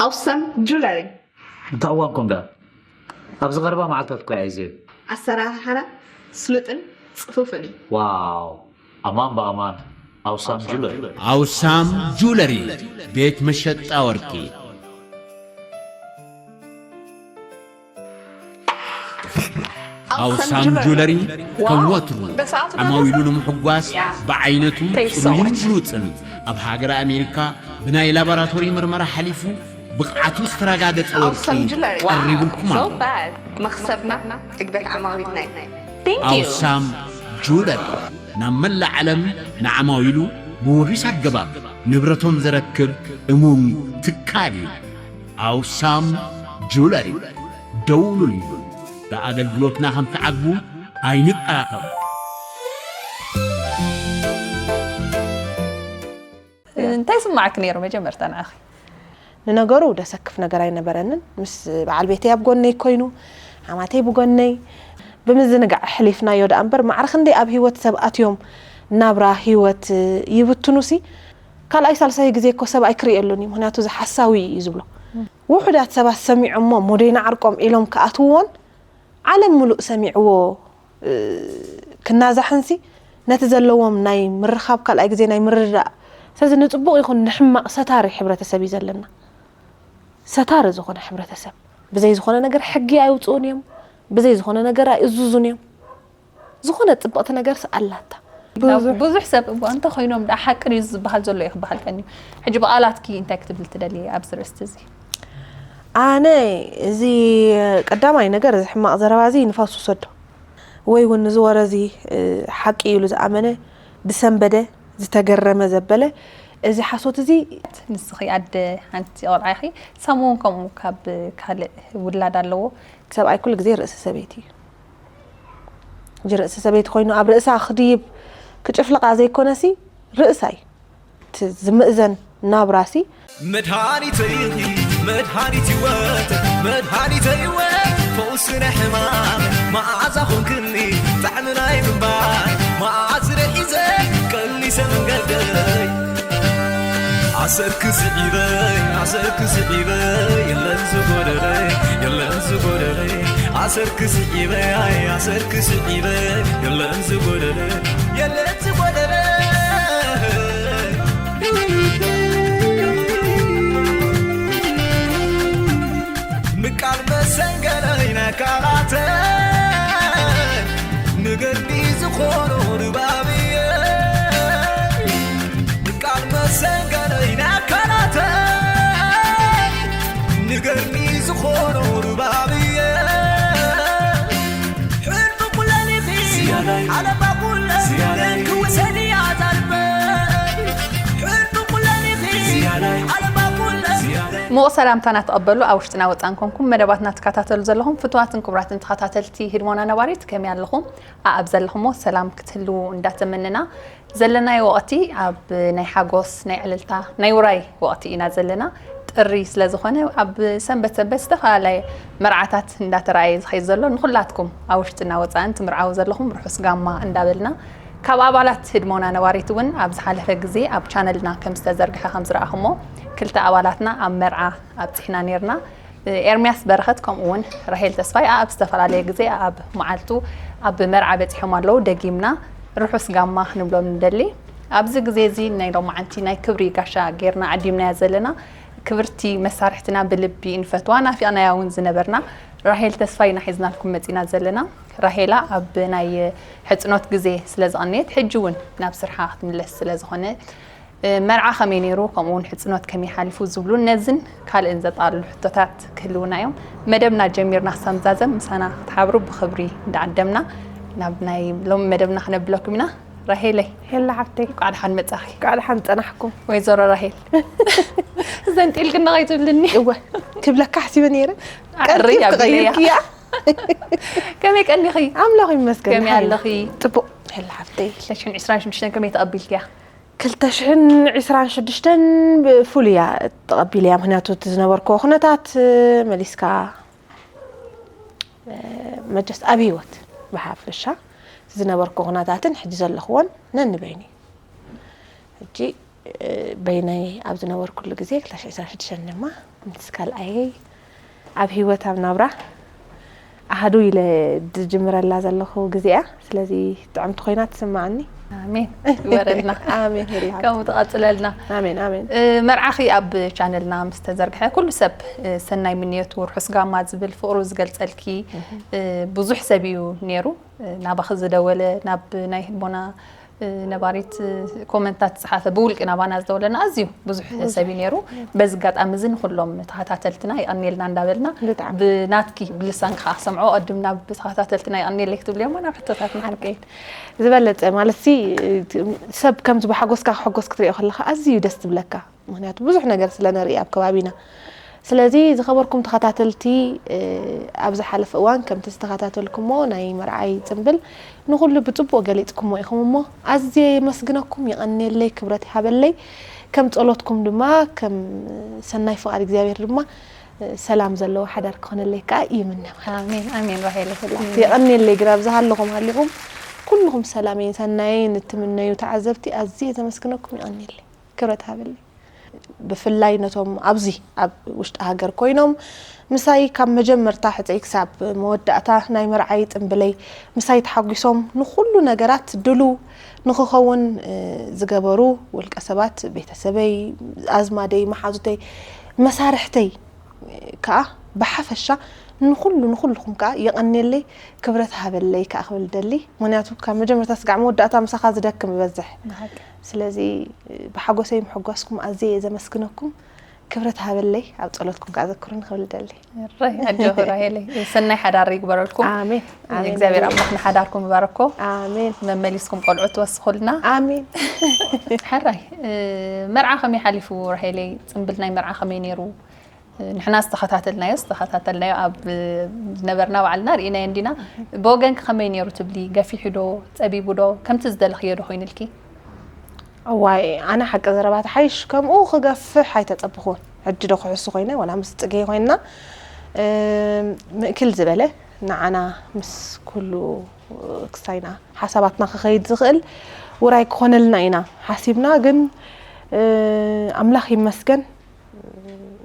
ኣውሳም ጁለሪ። እንታይ እዋን ኮንጋ? ኣብዚ ቀረባ መዓልታት እኮ እየ ኣዝየ። ኣሰራርሓና ስሉጥን ጽፉፍን እዩ። ዋው! ኣማን ብኣማን ኣውሳም ጁለሪ። ኣውሳም ጁለሪ፣ ቤት መሸጣ ወርቂ። ኣውሳም ጁለሪ ከም ወትሩ ዓማዊሉ ንምሕጓስ ብዓይነቱ ጽሩይን ብሉጽን ኣብ ሃገረ ኣሜሪካ ብናይ ላቦራቶሪ ምርመራ ሓሊፉ ብቕዓቱ ዝተረጋገጸ ወርቂ ቀሪቡልኩም ኣሎ። መኽሰብና ዕግበት ዓማዊልና እዩ። ኣውሳም ጁለሪ ናብ መላእ ዓለም ንዓማዊሉ ብውሑስ ኣገባብ ንብረቶም ዘረክብ እሙን ትካል እዩ። ኣውሳም ጁለሪ ደውሉሉ። ብኣገልግሎትና ከም ትዓግቡ ኣይንጠራጠሩ። እንታይ ስማዕክ ነይሩ መጀመርታ ንዓኺ? ንነገሩ ደሰክፍ ነገር ኣይነበረንን። ምስ በዓል ቤተይ ኣብ ጎነይ ኮይኑ፣ ሓማተይ ብጎነይ፣ ብምዝንጋዕ ኣሕሊፍናዮ ደኣ እምበር፣ ማዕረ ክንደይ ኣብ ህይወት ሰብ ኣትዮም ናብራ ህይወት ይብትኑሲ፣ ካልኣይ ሳልሳይ ግዜ እኮ ሰብኣይ ክርእየሉን እዩ። ምኽንያቱ እዚ ሓሳዊ እዩ ዝብሎ። ውሑዳት ሰባት ሰሚዖሞ ሞደይ ንዓርቆም ኢሎም ክኣትውዎን ዓለም ምሉእ ሰሚዕዎ ክናዛሕንሲ ነቲ ዘለዎም ናይ ምርኻብ ካልኣይ ግዜ ናይ ምርድዳእ። ስለዚ ንፅቡቕ ይኹን ንሕማቕ ሰታሪ ሕብረተሰብ እዩ ዘለና። ሰታሪ ዝኾነ ሕብረተሰብ ብዘይ ዝኾነ ነገር ሕጊ ኣይውፅኡን እዮም። ብዘይ ዝኾነ ነገር ኣይእዙዙን እዮም። ዝኾነ ፅብቕቲ ነገርስ ኣላታ። ብዙሕ ሰብ እባ እንተኾይኖም ደኣ ሓቂ ድዩ ዝበሃል ዘሎ እዩ ክበሃል ቀንዩ። ሕጂ ብቓላትኪ እንታይ ክትብል ትደሊ ኣብዚ ርእስቲ እዚ? ኣነ እዚ ቀዳማይ ነገር እዚ ሕማቕ ዘረባ እዚ ንፋስ ውሰዶ ወይ እውን እዚ ወረ እዚ ሓቂ ኢሉ ዝኣመነ ዝሰንበደ ዝተገረመ ዘበለ እዚ ሓሶት እዚ ንስኺ ኣደ ሓንቲ ቆልዓ ኢኺ፣ ሳም እውን ከምኡ ካብ ካልእ ውላድ ኣለዎ። ሰብኣይ ኩሉ ግዜ ርእሲ ሰበይቲ እዩ። ሕጂ ርእሲ ሰበይቲ ኮይኑ ኣብ ርእሳ ክድይብ ክጭፍልቓ ዘይኮነሲ ርእሳ እዩ እቲ ዝምእዘን ናብራሲ። መድሃኒተይ ኢኺ መድሃኒት ህይወት መድሃኒተ ህይወት ፈውሲ ናይ ሕማም መዓዛ ኾንክኒ ጣዕሚ ናይ ምንባር መዓዝ ሒዘ ቀሊሰ መንገደይ ኣሰርክ ስዒበይ ኣሰርክ ስዒበይ የለን ዝጎደለይ የለን ዝጎደለይ ኣሰርክ ስዒበይ ኣሰርክ ስዒበይ የለን ዝጎደለይ የለን ዝጎደለይ ምቃል መሰንገለይ ናይ ካላተይ ንገድሊ ዝኾኖ ድባብየ ምቃል መሰንገለይ ናይ ካላተይ ንገድሊ ዝኾኖ ድባብየ ሕልሚ ኩለሊኺ ዓለባ ኩለ ክውሰድ እያ ዛልበይ ሕልሚ ኩለሊኺ ዓለባ ኩለ ሙቕ ሰላምታና ተቐበሉ። ኣብ ውሽጥና ወፃን ኮንኩም መደባትና ትከታተሉ ዘለኹም ፍትዋትን ክቡራትን ተኸታተልቲ ህድሞና ነባሪት ከመይ ኣለኹም? ኣኣብ ዘለኹሞ ሰላም ክትህልዉ እንዳተመነና ዘለናዮ ወቕቲ ኣብ ናይ ሓጎስ ናይ ዕልልታ ናይ ውራይ ወቕቲ ኢና ዘለና። ጥሪ ስለ ዝኾነ ኣብ ሰንበት ሰንበት ዝተፈላለየ መርዓታት እንዳተረኣየ ዝኸይድ ዘሎ ንኹላትኩም ኣብ ውሽጥና ወፃእን ትምርዓው ዘለኹም ርሑስ ጋማ እንዳበልና ካብ ኣባላት ህድሞና ነባሪት እውን ኣብ ዝሓለፈ ግዜ ኣብ ቻነልና ከም ዝተዘርግሐ ከም ዝረኣኹሞ ክልተ ኣባላትና ኣብ መርዓ ኣብፂሕና ነርና። ኤርምያስ በረኸት ከምኡ እውን ራሄል ተስፋይ ኣብ ዝተፈላለየ ግዜ ኣብ መዓልቱ ኣብ መርዓ በፂሖም ኣለዉ። ደጊምና ርሑስ ጋማ ክንብሎም ንደሊ። ኣብዚ ግዜ እዚ ናይ ሎማዓንቲ ናይ ክብሪ ጋሻ ጌርና ዓዲምናያ ዘለና ክብርቲ መሳርሕትና ብልቢ ንፈትዋ ናፊቕናያ እውን ዝነበርና ራሄል ተስፋይ ኢና ሒዝናልኩም መፂና ዘለና። ራሄላ ኣብ ናይ ሕፅኖት ግዜ ስለ ዝቐነየት ሕጂ እውን ናብ ስርሓ ክትምለስ ስለ ዝኾነ መርዓ ከመይ ነይሩ ከምኡ እውን ሕፅኖት ከመይ ሓሊፉ ዝብሉ ነዝን ካልእን ዘጠቓልሉ ሕቶታት ክህልውና እዮም። መደብና ጀሚርና ክሳብ ንዛዘም ምሳና ክትሓብሩ ብኽብሪ እንዳዓደምና ናብ ናይ ሎሚ መደብና ክነብለኩም ኢና። ራሄለይ ሄላ ሓብተይ እንኳዕ ደሓን መጻኺ። እንኳዕ ደሓን ጸናሕኩም። ወይዘሮ ራሄል ዘንጢልክና ከይትብልኒ። እወ ክብለካ ሓሲበ ነይረ። ኣዕርያ ቀልጢፍኪ ብለያ። ቀይርክያ። ከመይ ቀኒኺ? ኣምላኽ ይመስገን። ከመይ ኣለኺ? ጽቡቕ። ሄላ ሓብተይ ዕስራን ሽዱሽተን ከመይ ተቐቢልክያ? ክልተ ሽሕን ዕስራን ሽዱሽተን ብፍሉይ እያ ተቐቢለያ። ምኽንያቱ እቲ ዝነበርክዎ ኩነታት መሊስካ መቸስ ኣብ ህይወት ብሓፈሻ ዝነበርክዎ ኩነታትን ሕጂ ዘለኽዎን ነንበይኑ እዩ። ሕጂ በይነይ ኣብ ዝነበርኩሉ ግዜ ክላሽ ዕስራን ሽዱሽተን ድማ ምስ ካልኣየይ ኣብ ህይወት ኣብ ናብራ ኣሃዱ ኢለ ዝጅምረላ ዘለኹ ግዜ እያ። ስለዚ ጥዕምቲ ኮይና ትስምዓኒ። ኣሜን። ይግበረልና። ኣሜን። ይላል። ከምኡ ትቐፅለልና። ኣሜን ኣሜን። እ፣ መርዓኺ ኣብ ቻነልና ምስ ተዘርግሐ ኩሉ ሰብ፣ እ፣ ሰናይ ምንየቱ ርሑስ ጋማ ዝብል ፍቕሩ ዝገልፀልኪ፣ እ፣ ብዙሕ ሰብ እዩ ነይሩ። እ፣ ናባኺ ዝደወለ፣ ናብ ናይ ህሞና፣ እ፣ ነባሪት፣ እ፣ ኮመንታት ዝፀሓፈ፣ ብውልቂ ናባና ዝደወለና ኣዝዩ ብዙሕ ሰብ እዩ ነይሩ። በዚ ኣጋጣሚ እዚ ንኩሎም ተኸታተልትና ይቐንየልና እንዳበልና ብጣዕሚ። ብናትኪ ብልሳንኪ ከዓ ክሰምዖ ቅድም ናብ ተኸታተልትና ይቐንየለይ ክትብልዮ እሞ ናብ ሕቶታትና ክንከይድ። ዝበለፀ ማለት ሲ ሰብ ከምዚ ብሓጎስካ ክሕጎስ ክትሪኦ ከለካ ኣዝዩ ደስ ትብለካ። ምክንያቱ ብዙሕ ነገር ስለ ንርኢ ኣብ ከባቢና። ስለዚ ዝኸበርኩም ተኸታተልቲ፣ እ፣ ኣብ ዝሓለፈ እዋን ከምቲ ዝተኸታተልኩሞ ናይ መርዓይ ፅምብል ንኩሉ ብፅቡቅ ገሊፅኩሞ ኢኹም እሞ ኣዝየ የመስግነኩም፣ ይቐንየለይ፣ ክብረት ይሃበለይ። ከም ጸሎትኩም ድማ ከም ሰናይ ፍቓድ እግዚኣብሔር ድማ፣ እ፣ ሰላም ዘለዎ ሓዳር ክኾነለይ ከዓ ይምነ። ኣሜን ኣሜን። ራሄል የቐንየለይ። ግን ኣብ ዝሃለኹም ሃሊኹም ኩልኹም ሰላመይን ሰናየይን እትምነዩ ተዓዘብቲ ኣዝየ ዘመስግነኩም፣ ይቐንየለይ፣ ክብረት ሃበለይ። ብፍላይ ነቶም ኣብዚ ኣብ ውሽጢ ሃገር ኮይኖም ምሳይ ካብ መጀመርታ ሕፀይ ክሳብ መወዳእታ ናይ መርዓይ ጽምብለይ ምሳይ ተሓጒሶም ንኹሉ ነገራት ድሉው ንኽኸውን፣ እ፣ ዝገበሩ ውልቀ ሰባት፣ ቤተሰበይ፣ ኣዝማደይ፣ መሓዙተይ፣ መሳርሕተይ፣ ከዓ ብሓፈሻ ንኹሉ ንኹልኹም ከዓ የቐንየለይ፣ ክብረት ሃበለይ ከዓ ክብል ደሊ። ምክንያቱ ካብ መጀመርታ ስጋዕ መወዳእታ ምሳኻ ዝደክም ይበዝሕ። ብሓቂ። ስለዚ ብሓጎሰይ ምሕጓስኩም ኣዝየ እየ ዘመስግነኩም። ክብረት ሃበለይ፣ ኣብ ጸሎትኩም ከዓ ዘክሩኒ ክብል ደሊ። ራይ ኣጆኺ ራሄለይ፣ ሰናይ ሓዳር ይግበረልኩም። ኣሜን፣ ኣሜን። እግዚኣብሔር ኣምላኽ ንሓዳርኩም ይባረኮ። ኣሜን፣ መመሊስኩም ቆልዑ ትወስኹልና። ኣሜን። ሕራይ፣ እ፣ መርዓ ከመይ ሓሊፉ ራሄለይ? ጽምብል ናይ መርዓ ከመይ ነይሩ? ንሕና ዝተኸታተልናዮ ዝተኸታተልናዮ ኣብ ዝነበርና ባዕልና ርኢናዮ እንዲና። ብወገንኪ ከመይ ነይሩ ትብሊ? ገፊሑ ዶ? ጸቢቡ ዶ? ከምቲ ዝደለኽዮ ዶ ኮይኑልኪ? እዋይ፣ ኣነ ሓቂ ዘረባ ተሓይሽ ከምኡ ክገፍሕ ኣይተጸብኹን። ሕጂ ዶ ክሕሱ ኮይነ ዋላ ምስ ጽጌ ኮይንና፣ እ፣ ምእክል ዝበለ ንዓና ምስ ኩሉ ክሳይና ሓሳባትና ክኸይድ ዝኽእል ውራይ ክኾነልና ኢና ሓሲብና። ግን፣ እ፣ ኣምላኽ ይመስገን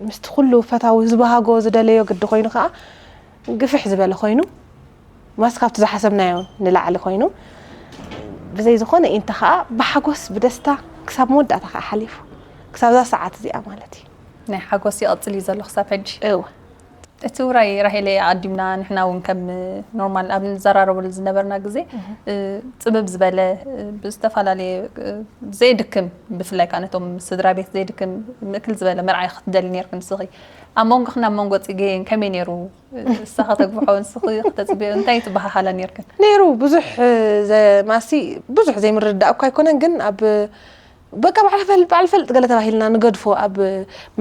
ምስቲ ኩሉ ፈታዊ ዝበሃጎ ዝደለዮ ግዲ ኮይኑ ከዓ ግፍሕ ዝበለ ኮይኑ፣ ማስ ካብቲ ዝሓሰብናዮ ንላዕሊ ኮይኑ፣ ብዘይ ዝኾነ ኢንተ ከዓ ብሓጎስ ብደስታ ክሳብ መወዳእታ ከዓ ሓሊፉ። ክሳብ እዛ ሰዓት እዚኣ ማለት እዩ። ናይ ሓጎስ ይቐጽል እዩ ዘሎ ክሳብ ሕጂ። እወ። እቲ ውራይ ራሄለይ ኣቐዲምና ንሕና እውን ከም ኖርማል ኣብ ንዘራረበሉ ዝነበርና ግዜ፣ እ፣ ጽብብ ዝበለ፣ እ፣ ብዝተፈላለየ፣ እ፣ ብዘየድክም፣ ብፍላይ ከዓ ነቶም ስድራ ቤት ዘየድክም ምእክል ዝበለ መርዓይ ክትደሊ ነርክን ንስኺ። ኣብ መንጎኽን ኣብ መንጎ ጽጌን ከመይ ነይሩ? እሳ ከተግብሖ ንስኺ ከተጽብዮ እንታይ ትበሃሃላ ነርክን? ነይሩ ብዙሕ፣ ዘ-፣ ማሲ ብዙሕ ዘይምርዳእ እኳ ኣይኮነን፣ ግን ኣብ በቃ ባዕል ፈልጥ፣ ባዕል ፈልጥ ገለ ተባሂልና ንገድፎ፣ ኣብ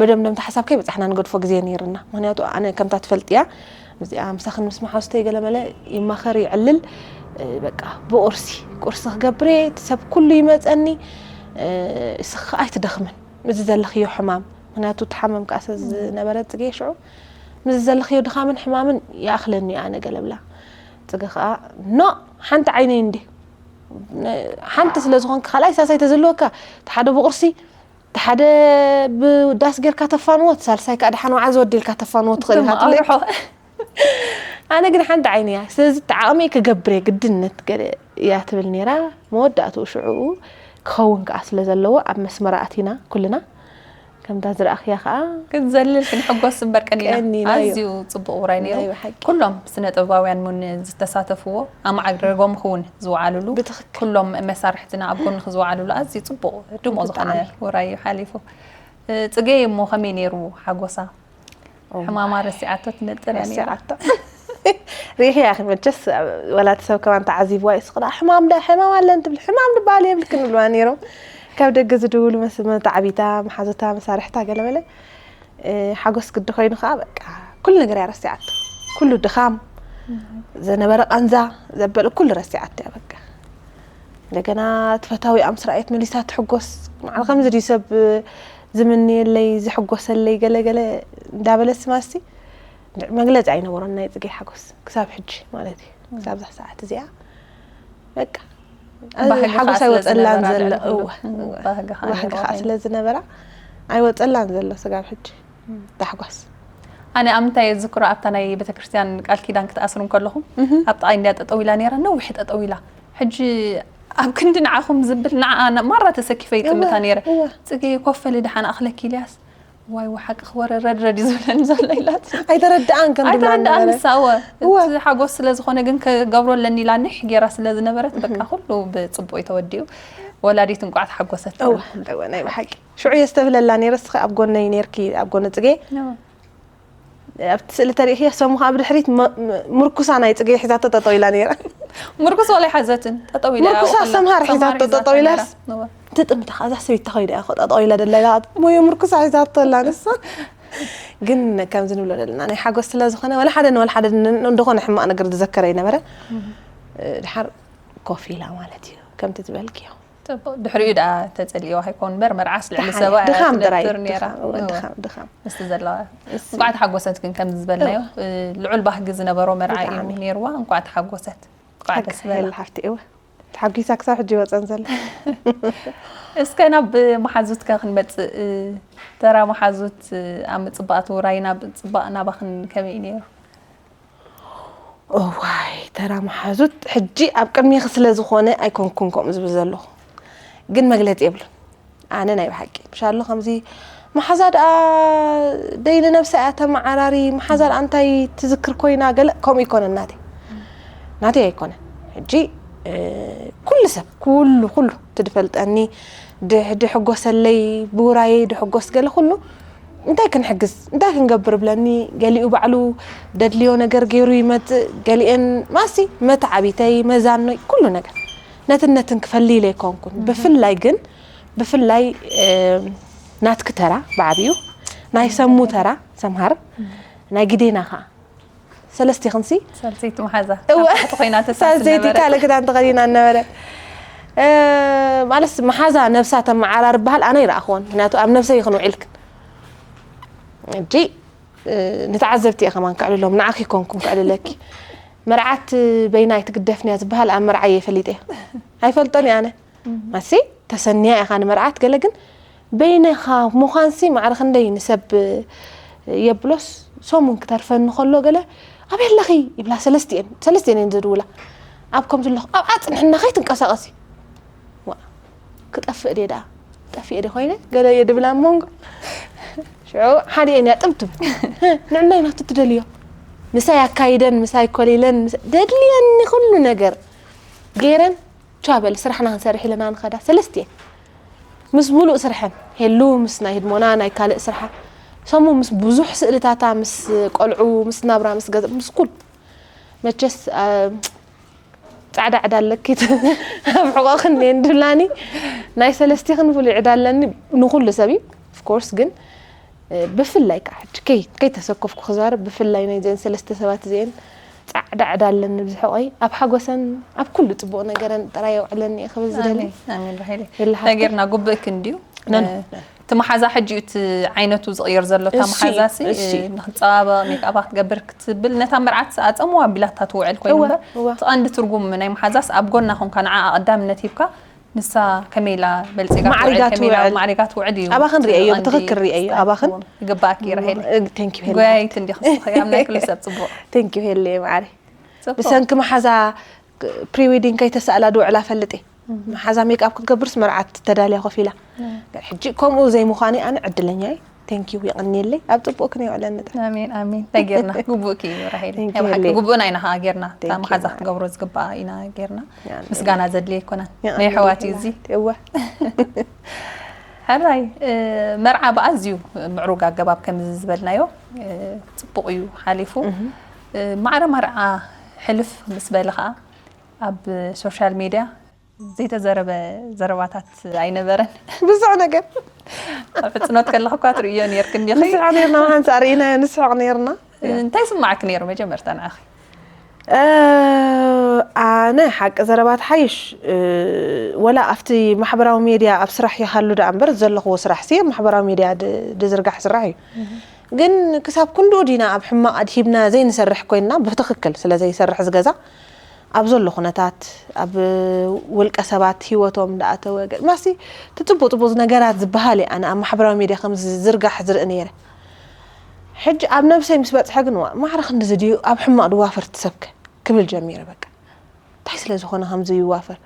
መደምደምታ ሓሳብ ከይበጻሕና ንገድፎ ግዜ ነይርና። ምክንያቱ ኣነ ከምታ ትፈልጥያ፣ ምስኣ ምሳኽን ምስ መሓዙተይ ገለ መለ ይማኸር ይዕልል፣ እ፣ በቃ ብቁርሲ፣ ቁርሲ ክገብር እየ፣ እቲ ሰብ ኩሉ ይመጸኒ፣ እ፣ እስኺ ከኣ ኣይትደኽምን፣ ምስዚ ዘለኽዮ ሕማም፣ ምክንያቱ ትሓመም ከኣ ስለ ዝነበረ ጽጌ ሽዑ፣ ምስዚ ዘለኽዮ ድኻምን ሕማምን ይኣኽለኒ ኣነ ገለ ብላ። ጽጌ ከኣ፣ ኖ፣ ሓንቲ ዓይነይ እንዴ፣ ሓንቲ ስለ ዝኾንክ፣ ካልኣይ ሳልሳይ ተዝህልወካ፣ እቲ ሓደ ብቁርሲ፣ እቲ ሓደ ብዳስ ጌርካ ተፋንዎ፣ እቲ ሳልሳይ ከኣ ደሓን ወዓል ዘወዲ ኢልካ ተፋንዎ ትኽእል ኢኻ ትብለኒ። ኣነ ግን ሓንቲ ዓይኒ እያ። ስለዚ እቲ ዓቕመይ ክገብር እየ፣ ግድነት ገለ እያ ትብል ነይራ። መወዳእትኡ ሽዕኡ ክኸውን ከኣ ስለ ዘለዎ ኣብ መስመራ ኣቲና ኩልና። ከምታ ዝረኣኽያ ከኣ ክንዘልል ክንሕጎስ እምበር ቀኒና። ቀኒና እዩ። ኣዝዩ ጽቡቕ ውራይ ነይሩ። ናይ ብሓቂ። ኩሎም ስነ ጥበባውያን እውን ዝተሳተፍዎ ኣማዕሪጎም ክውን ዝወዓሉሉ፣ ብትኽክል። ኩሎም መሳርሕትና ኣብ ጎንኺ ዝወዓሉሉ ኣዝዩ ጽቡቕ ድሙቕ ዝኾነ ብጣዕሚ። ውራይ እዩ ሓሊፉ። እ፣ ጽጌ እሞ ከመይ ነይሩ ሓጎሳ? ሕማማ ረሲዓቶ ትነጥር እያ ነይራ። ረሲዓቶ። ሪኢኺ ኢኺ መቸስ፣ ወላ እቲ ሰብ ከማን ተዓዚብዋ እዩ፣ ስቕ ኢላ፣ "ሕማም ዳ-፣ ሕማም ኣለን?" ትብል፣ "ሕማም ዝበሃል የብልክን" ይብልዋ ነይሮም። ካብ ደገ ዝድውሉ መስ-፣ መታዕቢታ፣ መሓዙታ፣ መሳርሕታ፣ ገለ መለ። እ፣ ሓጎስ ግዲ ኮይኑ ከኣ በቃ ኩሉ ነገር እያ ረሲዓቶ። ኩሉ ድኻም፣ ዝነበረ ቃንዛ፣ ዘበለ ኩሉ ረሲዓቶ እያ በቃ። እንደገና እቲ ፈታዊኣ ምስ ረኣየት መሊሳ ትሕጎስ። ማዕረ ከምዚ ድዩ ሰብ ዝምንየለይ፣ ዝሕጎሰለይ ገለ ገለ እንዳበለት ማሲ መግለጺ ኣይነበሮን ናይ ጽጌ ሓጎስ ክሳብ ሕጂ ማለት እዩ። ክሳብ እዛ ሰዓት እዚኣ በቃ ባህጊ ሓጎስ ከዓ ኣይወፀላን ስለዝነበራ ዘሎ ልዕሊ ኩሉ። እወ፣ እወ። ባህጊ ከዓ ባህጊ ነይርዋ ከዓ ኮይኑ። ስለዝነበራ ኣይወፀላን ዘሎ ስጋብ ሕጂ ታሕጓስ ኣነ ኣብ ምንታይ ዝክሮ ኣብታ ናይ ቤተክርስትያን ቃል ኪዳን ክትኣስሩ ከለኹም ኣብ ጥቓይ እንድያ ጠጠው ኢላ ነይራ፣ ነዊሕ ጠጠው ኢላ። ሕጂ ኣብ ክንዲ ንዓኹም ዝብል ንዓ ማራ ተሰኪፈ ይጥምታ እወ፣ ነይረ። እወ። ፅጌ ኮፈሊ ደሓን ኣኽለኪ ኢልያስ ዋይ ወሓቂ ክወረረድ ረድ ዝብለኒ ዘሎ ኢላት። ኣይተረድኣን ከም ድብላ ኣይተረድኣን ነበረ። ንሳወ እወ። እቲ ሓጎስ ስለ ዝኾነ ግን ከገብሮ ኣለኒ ኢላ ኒሕ ጌራ ስለ ዝነበረት በቃ ኩሉ ብፅቡቅ እዩ ተወዲኡ። ወላዲት እንቋዕ ተሓጎሰት። እወ፣ እወ፣ ናይ ብሓቂ ሽዑ እየ ዝተብለላ ነይረ። እስኺ ኣብ ጎነይ ነይርኪ፣ ኣብ ጎኒ ፅጌ ኣብቲ ስእሊ ተሪእኽዮ ሰሙ ከዓ ብድሕሪት መ- መ- ምርኩሳ ናይ ፅጌ ሒዛቶ ጠጠው ኢላ ነይራ። ምርኩስ ወላ ሓዘትን ጠጠው ኢላ ምርኩሳ ያው ከላ ሰምሃር ሰምሃር ሒዛቶ ሒዛቶ ጠጠው ኢላስ ነይራ። እወ። ትጥምታ ከዛ ሰበይቲ ተኸይዳ እኮ ጠጠው ኢላ ደላ ኢላ ሞዮ ምርኩሳ ሒዛቶ ኣላ ንሳ። ግን ከምዚ ንብሎ ዘለና ናይ ሓጎስ ስለ ዝኾነ ወላ ሓደ ንወላ ሓደ ን- እንደኾነ ሕማቕ ነገር ዝዘከረ ይነበረ። ድሓር ኮፍ ኢላ ማለት እዩ ከምቲ ዝበልክዮ። ጽቡቕ። ድሕሪኡ ደኣ ተጸሊእዋ ኣይኮን እምበር መርዓስ ልዕሊ ደሓን ሰብኣይ ድኻም ጥራይ ትነብር ነይራ። ድኻም፣ እወ፣ እወ። ድኻም ድኻም። ምስቲ ዘለዋ እንኳዕ ተሓጎሰት ግን ከምዚ ዝበልናዮ እ፣ ልዑል ባህጊ ዝነበሮ መርዓ እዩ ብጣዕሚ። ነይርዋ። እንኳዕ ተሓጎሰት። እንኳዕ ደስ በላ። ሓፍቲ እወ፣ ተሓጒሳ ክሳብ ሕጂ ይወፀን ዘሎ። እስከ ናብ መሓዙትከ ክንመጽእ እ፣ ተራ መሓዙት እ፣ ኣብ ምጽባቕ ትውራይ ናብ ጽባቕ ናባኽን ከመይ እዩ ነይሩ? እዋይ ተራ መሓዙት ሕጂ ኣብ ቅድሜኺ ስለ ዝኾነ ኣይኮንኩን ከምኡ ዝብል ዘለኹ፣ ግን መግለፂ የብሉን። ኣነ ናይ ብሓቂ ምሻሎ ከምዚ መሓዛ ደኣ ደይ ንነብሳ እያ ተመዓራሪ፣ መሓዛ ደኣ እንታይ ትዝክር ኮይና ገለ ከምኡ ይኮነ ናተይ ናተይ ኣይኮነን። ሕጂ እ፣ ኩሉ ሰብ ኩሉ ኩሉ ትድፈልጠኒ ድሕጎሰለይ ብውራየይ ድሕጎስ ገለ ኩሉ እንታይ ክንሕግዝ እንታይ ክንገብር ብለኒ ገሊኡ ባዕሉ ደድልዮ ነገር ገይሩ ይመፅእ ገሊአን ማሲ መተዓቢተይ መዛኖይ ኩሉ ነገር ነትን ነትን ክፈሊ ኢለ ኣይኮንኩን ብፍላይ ግን ብፍላይ ናትኪ ተራ ብዓብዩ ናይ ሰሙ ተራ ሰምሃር ናይ ግዴና ከዓ ሰለስቲኽንሲ ሳልሰይቲ መሓዛ እወ። ኣብ ታሕቲ ኮይና ተሳስብ ሳልሰይቲ ነበረት። ካልእ ክዳን ተኸዲና ነበረ ማለት መሓዛ ነብሳ ተመዓራር በሃል ኣነ ይረኣኽዎን ምክንያቱ ኣብ ነብሰይ ይኽን ውዒልክን እጂ ንተዓዘብቲ እየ ከማን ክዕልሎም ንዓኺ ኮንኩም ክዕልለኪ መርዓት በይናይ ትግደፍንያ ዝበሃል ኣብ መርዓየ ፈሊጠ ኣይፈልጦን እየ ኣነ ማሲ ተሰንያ ኢኻ ንመርዓት ገለ ግን በይነኻ ምዃንሲ ማዕረ ክንደይ ንሰብ የብሎስ ሰሙን ክተርፈኒ ከሎ ገለ ኣበይ ኣለኺ ይብላ ሰለስቲኤን ሰለስቲኤን እየን ዘድውላ ኣብ ከምዚ ኣለኹ ኣብኣ ፅንሕና ከይትንቀሳቐሲ ዋ ክጠፍእ ድየ ደኣ ጠፊኤ ድየ ኮይነ ገለ እየ ድብላ ሞንጎ ሽዑ ሓዲኤን እያ ጥምትም ንዕናይ ናቱ ትደልዮ ምሳይ ኣካይደን ምሳይ ኮሊለን ምስ- ደድልየኒ ኩሉ ነገር ገይረን ቻ በል ስራሕና ክንሰርሕ ኢለና ንኸዳ ሰለስቲኤን ምስ ሙሉእ ስርሐን ሄሉ ምስ ናይ ህድሞና ናይ ካልእ ስርሓ ሰሙ ምስ ብዙሕ ስእልታታ ምስ ቆልዑ ምስ ናብራ ምስ ገዛ ምስ ኩሉ መቸስ አ፣ ጻዕዳ ዕዳ ኣለኪ ኣብ ሕቆ ክንዴን ድብላኒ ናይ ሰለስቲኽን ፍሉይ ዕዳ ኣለኒ ንኩሉ ሰብ እዩ ኦፍኮርስ ግን እ፣ ብፍላይ ከዓ ሕጂ ከይ ከይተሰከፍኩ ክዛረብ ብፍላይ ናይዘን ሰለስተ ሰባት እዚአን ጻዕዳ ዕዳ ኣለኒ ብዝሕቆይ ኣብ ሓጎሰን ኣብ ኩሉ ጽቡቕ ነገረን ጥራይ የውዕለኒ እየ ክብል ዝደሊ ኣሜን ኣሜን ራሄል የለ እንታይ ጌርና ጉብእ ክንድዩ ነን። እቲ መሓዛ ሕጂ እዩ እቲ ዓይነቱ ዝቕየር ዘሎ እታ እሱ እዩ፣ መሓዛ ሲ እሱ እዩ። ንክፀባበቕ ሜክኣባ ክትገብር ክትብል ነታ መርዓት ኣፀምዋ ኣቢላታ ትውዕል ኮይኑ እወ፣ እምበር እወ። እቲ ቀንዲ ትርጉም ናይ መሓዛስ ኣብ ጎና ኮንካ ንዓ ቀዳምነት ሂብካ ንሳ ከመይ ኢላ በልፂጋ ማዕሪጋ ትውዕል፣ ከመይ ኢላ ትውዕል። ማዕሪጋ ትውዕል እዩ ኣባኽን እቲ ቀንዲ ብትኽክል ርእየዮ፣ ኣባኽን። ይግባእኪ ራሄል ቴንክ ዩ ሄለ ጓየይቲ እንዲኺ ስኽኺ ኣብ ናይ ኩሉ ሰብ ፅቡቕ ቴንክ ዩ ሄለ ማዕሪ ፅቡቕ ብሰንኪ መሓዛ ፕሪዌዲንግ ከይተሳእላ ድውዕላ ፈልጥ እየ መሓዛ ሜክኣፕ ክትገብርስ መርዓት ተዳልያ ኮፍ ኢላ ሕጂ ከምኡ ዘይምዃነይ ኣነ ዕድለኛ እየ ቴንክ ዩ የቐንየለይ ኣብ ፅቡቅ ክን የውዕለኒ ጥራሕ ኣሜን ኣሜን እንታይ ጌርና ግቡእኪ እዩ ራሄል Thank you ናይ ብሓቂ ሄለይ። ግቡእና ኢና ከዓ ጌርና እታ Thank you መሓዛ ማዕረ። ክትገብሮ ዝግባእ ኢና ጌርና ኣሜን። ምስጋና ዘድልየ ኣይኮነን ኣሜን። ናይ ኣሕዋት እዩ እዚ እወ ሕራይ እ፣ መርዓ ብኣዝዩ ምዕሩግ ኣገባብ ከምዚ ዝበልናዮ እ፣ ፅቡቕ እዩ ሓሊፉ እ፣ ማዕረ መርዓ ሕልፍ ምስ በለ ከዓ ኣብ ሶሻል ሚድያ ዘይተዘረበ ዘረባታት ኣይነበረን ብዙሕ ነገር ኣብ ሕፅኖት ከለኹ እኳ ትርእዮ ነርክ እንዲኺ ንስሕቕ ነርና ሓንሳ ርኢናዮ ንስሕቕ ነርና እንታይ ስማዕክ ነይሩ መጀመርታ ንዓኺ እ፣ ኣነ ሓቂ ዘረባ ትሓይሽ እ፣ ወላ ኣብቲ ማሕበራዊ ሜድያ ኣብ ስራሕ ይሃሉ ደኣ እምበር ዘለኽዎ ስራሕ ሲ ኣብ ማሕበራዊ ሜድያ ድ- ድዝርጋሕ ስራሕ እዩ ግን ክሳብ ክንድኡ ዲና ኣብ ሕማቕ ኣድሂብና ዘይንሰርሕ ኮይንና ብትኽክል ስለ ዘይሰርሕ ዝገዛ ኣብ ዘሎ ኩነታት ኣብ ውልቀ ሰባት ሂወቶም እንዳኣተወ ገ- ማሲ እቲ ፅቡቅ ፅቡቅ ነገራት ዝበሃል እየ ኣነ ኣብ ማሕበራዊ ሚድያ ከም ዝዝርጋሕ ዝርኢ ነይረ። ሕጂ ኣብ ነብሰይ ምስ በፅሐ ግን ዋ ማዕረ ክንድዚ ድዩ ኣብ ሕማቅ ድዋፈር ትሰብከ ክብል ጀሚረ። በቃ እንታይ ስለ ዝኾነ ከምዚ ይዋፈር?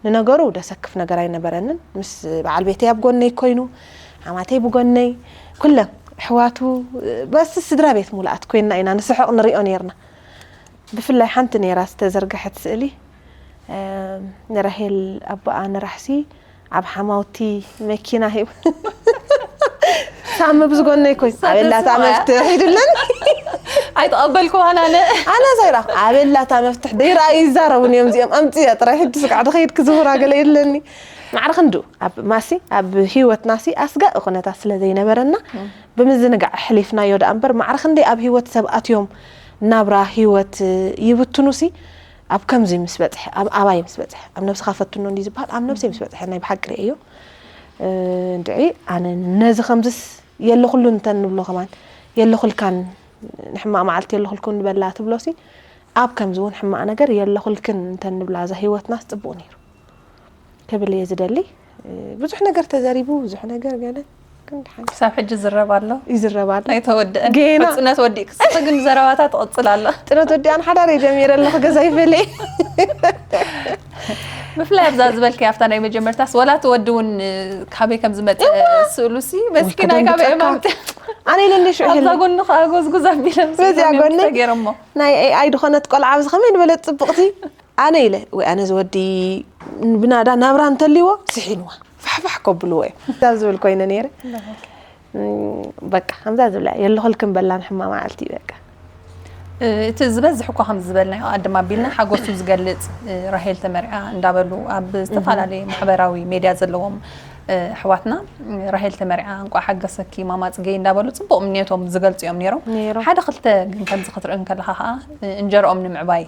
ንነገሩ ደሰክፍ ነገር ኣይነበረንን። ምስ በዓል ቤተይ ኣብ ጎነይ ኮይኑ፣ ሓማተይ ብጎነይ፣ ኩለን ኣሕዋቱ፣ በስ ስድራ ቤት ሙሉኣት ኮይንና ኢና ንስሕቕ ንሪኦ ነይርና። ብፍላይ ሓንቲ ነይራ ዝተዘርግሐት ስእሊ፣ እም፣ ንራሄል ኣቦኣ ንራሕሲ ኣብ ሓማውቲ መኪና ሂቡ ሳሚ ብዝጎነይ ኮይኑ ኣቤላታ መፍትሕ ሂዱለን ኣይተቐበልኩዋን ኣነ ኣነ ዘይራ ኣቤላታ መፍትሕ ደይራ ይዛረቡን እዮም እዚኦም ኣምፅያ ጥራይ ሕጂ ስጋዕ ድኸይድ ክዝውራ ገለ የለኒ ማዕረ ክንዱ ኣብ ማሲ ኣብ ህይወትናሲ ኣስጋኢ ኩነታት ስለ ዘይነበረና ብምዝንጋዕ ኣሕሊፍናዮ ደኣ እምበር ማዕረ ክንደይ ኣብ ህይወት ሰብ ኣትዮም ናብራ ህይወት ይብትኑሲ ኣብ ከምዚ ምስ በፅሐ ኣብ ኣባይ ምስ በፅሐ ኣብ ነብስኻ ፈትኖ እንዲ ዝበሃል ኣብ ነብሰይ ምስ በፅሐ ናይ ብሓቂ ርእዮ እንድዒ ኣነ ነዚ ከምዝስ የለኹሉን እንተ ንብሎ ከማን የለኹልካን ንሕማቕ መዓልቲ የለኹልኩን ንበላ ትብሎሲ ኣብ ከምዚ እውን ሕማቕ ነገር የለኹልክን እንተ ንብላ እዛ ህይወትናስ ፅቡቕ ነይሩ ክብል እየ ዝደሊ ብዙሕ ነገር ተዘሪቡ ብዙሕ ነገር ገለ ግን ድሓን ክሳብ ሕጂ ዝረብ ኣሎ ይዝረብ ኣሎ ኣይተወድአን ጌና። ሕፅነት ወዲእ ክስተ ግን ዘረባታ ትቕፅል ኣሎ ጥነት ወዲኣን ሓዳር እየ ጀሚረ ኣለኹ ገዛ ይፈለየ ብፍላይ ኣብዛ ዝበልከ ኣብታ ናይ መጀመርታስ ወላ እቲ ወዲ እውን ካበይ ከም ዝመፀ ስእሉ ሲ መስኪናይ ካበይ ከደንግፀካ። እማምት ኣነ ኢለ እንደ ሽዑ ኣብዛ ይህል ጎኒ ከዓ ጎዝጉዝ ኣቢሎም በዚኣ ጎኒ ገይሮሞ ናይ ኤኣይ ድኾነት ቆልዓ ኣብዚ ከመይ ዝበለት ፅብቕቲ ኣነ ኢለ ወይ ኣነ ዝወዲ ብናዳ ናብራ እንተልይዎ ስሒንዋ ፋሕፋሕ ከብልዎ እዮም እዛ ዝብል ኮይነ ነይረ እም፣ በቃ ከምዛ ዝብላ የለኹልክን በላን ሕማ መዓልቲ በቃ እቲ ዝበዝሕ እኳ ከም ዝበልናዮ ኣድማ ኣቢልና ሓጎሱ ዝገልፅ ራሄል ተመርዓ እንዳበሉ ኣብ ዝተፈላለዩ ማሕበራዊ ሜድያ ዘለዎም ኣሕዋትና ራሄል ተመርዓ እንቋ ሓገሰኪ ማማ ፅገይ እንዳበሉ ፅቡቕ ምንየቶም ዝገልፁ እዮም ነይሮም ነይሮም። ሓደ ክልተ ግን ከምዚ ክትርኢ እንከለኻ ከዓ እንጀርኦም ንምዕባይ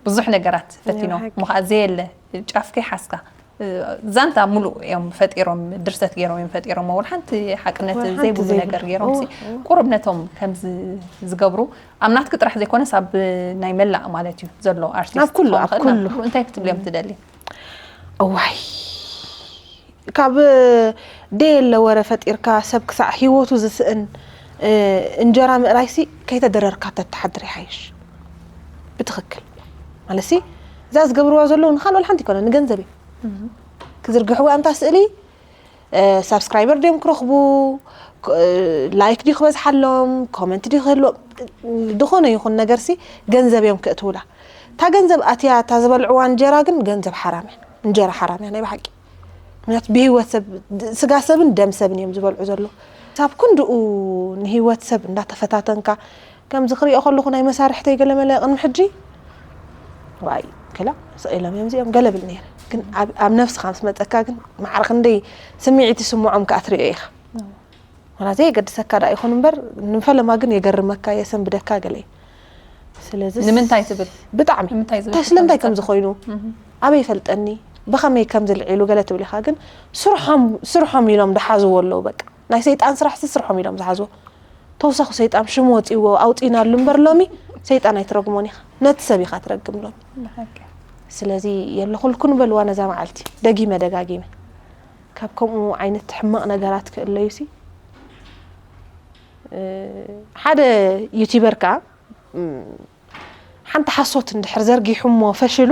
ብዙሕ ነገራት ፈቲኖም ሓቂ። ምኸዓ ዘየለ ጫፍ ከይሓዝካ ዛንታ ሙሉእ እዮም ፈጢሮም ድርሰት ገይሮም እዮም ፈጢሮም ወላ ሓንቲ ሓቅነት ወላ ሓንቲ ዘይብሉ ዘይብሉ። ነገር ገይሮም ሲ እወ፣ እወ። ቁሩብ ነቶም ከምዚ ዝገብሩ ኣብ ናትኪ ጥራሕ ዘይኮነስ ኣብ ናይ መላእ ማለት እዩ ዘሎ ኣርቲስት ኣብ ኩሉ፣ ክኸውን ኣብ ይኽእል ኢና። ኩሉ። እንታይ ክትብልዮም ትደሊ እዋይ ካብ ደየለ ወረ ፈጢርካ ሰብ ክሳዕ ሂወቱ ዝስእን እ፣ እንጀራ ምእራይሲ ከይተደረርካ ተተሓድር ይሓይሽ ብትኽክል ማለትሲ እዛ ዝገብርዋ ዘለዉ ንኻልኦል ሓንቲ ይኮነ ንገንዘብ እዩ ክዝርግሕዋ እንታ ስእሊ ሳብስክራይበር ድዮም ክረኽቡ ላይክ ድዩ ክበዝሓሎም ኮመንት ድዩ ክህልዎም ዝኾነ ይኹን ነገርሲ ገንዘብ እዮም ክእትውላ እታ ገንዘብ ኣትያ እታ ዝበልዕዋ እንጀራ ግን ገንዘብ ሓራም እያ እንጀራ ሓራም እያ ናይ ብሓቂ ምክንያቱ ብህይወት ሰብ ስጋ ሰብን ደም ሰብን እዮም ዝበልዑ ዘለዉ ሳብ ክንድኡ ንህይወት ሰብ እንዳተፈታተንካ ከምዚ ክሪኦ ከለኹ ናይ መሳርሕተይ ገለመለ ቅድሚ ሕጂ ዋይ ክላ ስቕ ኢሎም እዮም እዚኦም ገለ ብል ነይረ ግን ኣብ ኣብ ነብስኻ ምስ መፀካ ግን ማዕረ ክንደይ ስምዒት ይስምዖም ከዓ ትሪኦ ኢኻ ዋላ ዘየገድሰካ ደኣ ይኹን እምበር ንፈለማ ግን የገርመካ የሰንብደካ ገለ እዩ ስለዚ ንምንታይ ትብል ብጣዕሚ ንምንታይ ዝብል እንታይ ስለምንታይ ትፈልጥ? ከም ዝኾይኑ ኣበይ ይፈልጠኒ ብኸመይ ከም ዝልዒሉ ገለ ትብል ኢኻ ግን ስርሖም ስርሖም ኢሎም ዝሓዝዎ ኣለዉ በቃ ናይ ሰይጣን ስራሕሲ ስርሖም ኢሎም ዝሓዝዎ ተውሳኹ ሰይጣን ሽሙ ወፂዎ ኣውፂናሉ እምበር ሎሚ ሰይጣን ኣይትረግሞን ኢኻ ነቲ ሰብ ኢኻ ትረግም ሎሚ ብሓቂ። ስለዚ የለኹልኩን በልዋ ነዛ መዓልቲ ደጊመ ደጋጊመ ካብ ከምኡ ዓይነት ሕማቕ ነገራት ክእለዩሲ እ፣ ሓደ ዩቲበር ከዓ እም፣ ሓንቲ ሓሶት እንድሕር ዘርጊሑ እሞ ፈሽሉ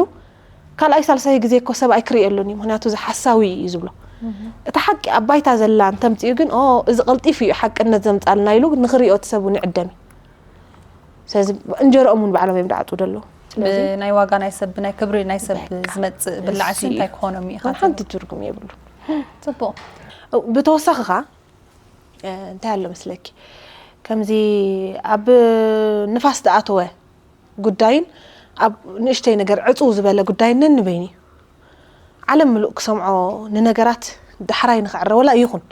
ካልኣይ ሳልሳይ ግዜ እኮ ሰብኣይ ክርእየሉን እዩ ምክንያቱ እዚ ሓሳዊ እዩ ዝብሎ እቲ ሓቂ ኣብ ባይታ ዘላ እንተምፅኡ ግን ኦ እዚ ቀልጢፉ እዩ ሓቅነት ዘምፃልና ኢሉ ንክርእዮ እቲ ሰብ እውን ይዕደም እዩ ስለዚ እንጀርኦም እውን ባዕሎም እዮም ዳዓፅዱ ኣለዉ ስለዚ ብናይ ዋጋ ናይ ሰብ ብናይ ክብሪ ናይ ሰብ ዝመፅእ ብላዕሲ እንታይ ክኾኖም እዩ ዋላ ሓንቲ ትርጉም የብሉ ፅቡቕ ብተወሳኺ ኸዓ እ፣ እንታይ ኣሎ መስለኪ ከምዚ ኣብ ንፋስ ዝኣተወ ጉዳይን ኣብ ንእሽተይ ነገር ዕፅው ዝበለ ጉዳይን ነንበይኑ እዩ ዓለም ምሉእ ክሰምዖ ንነገራት ዳሕራይ ንክዕረ ወላ ይኹን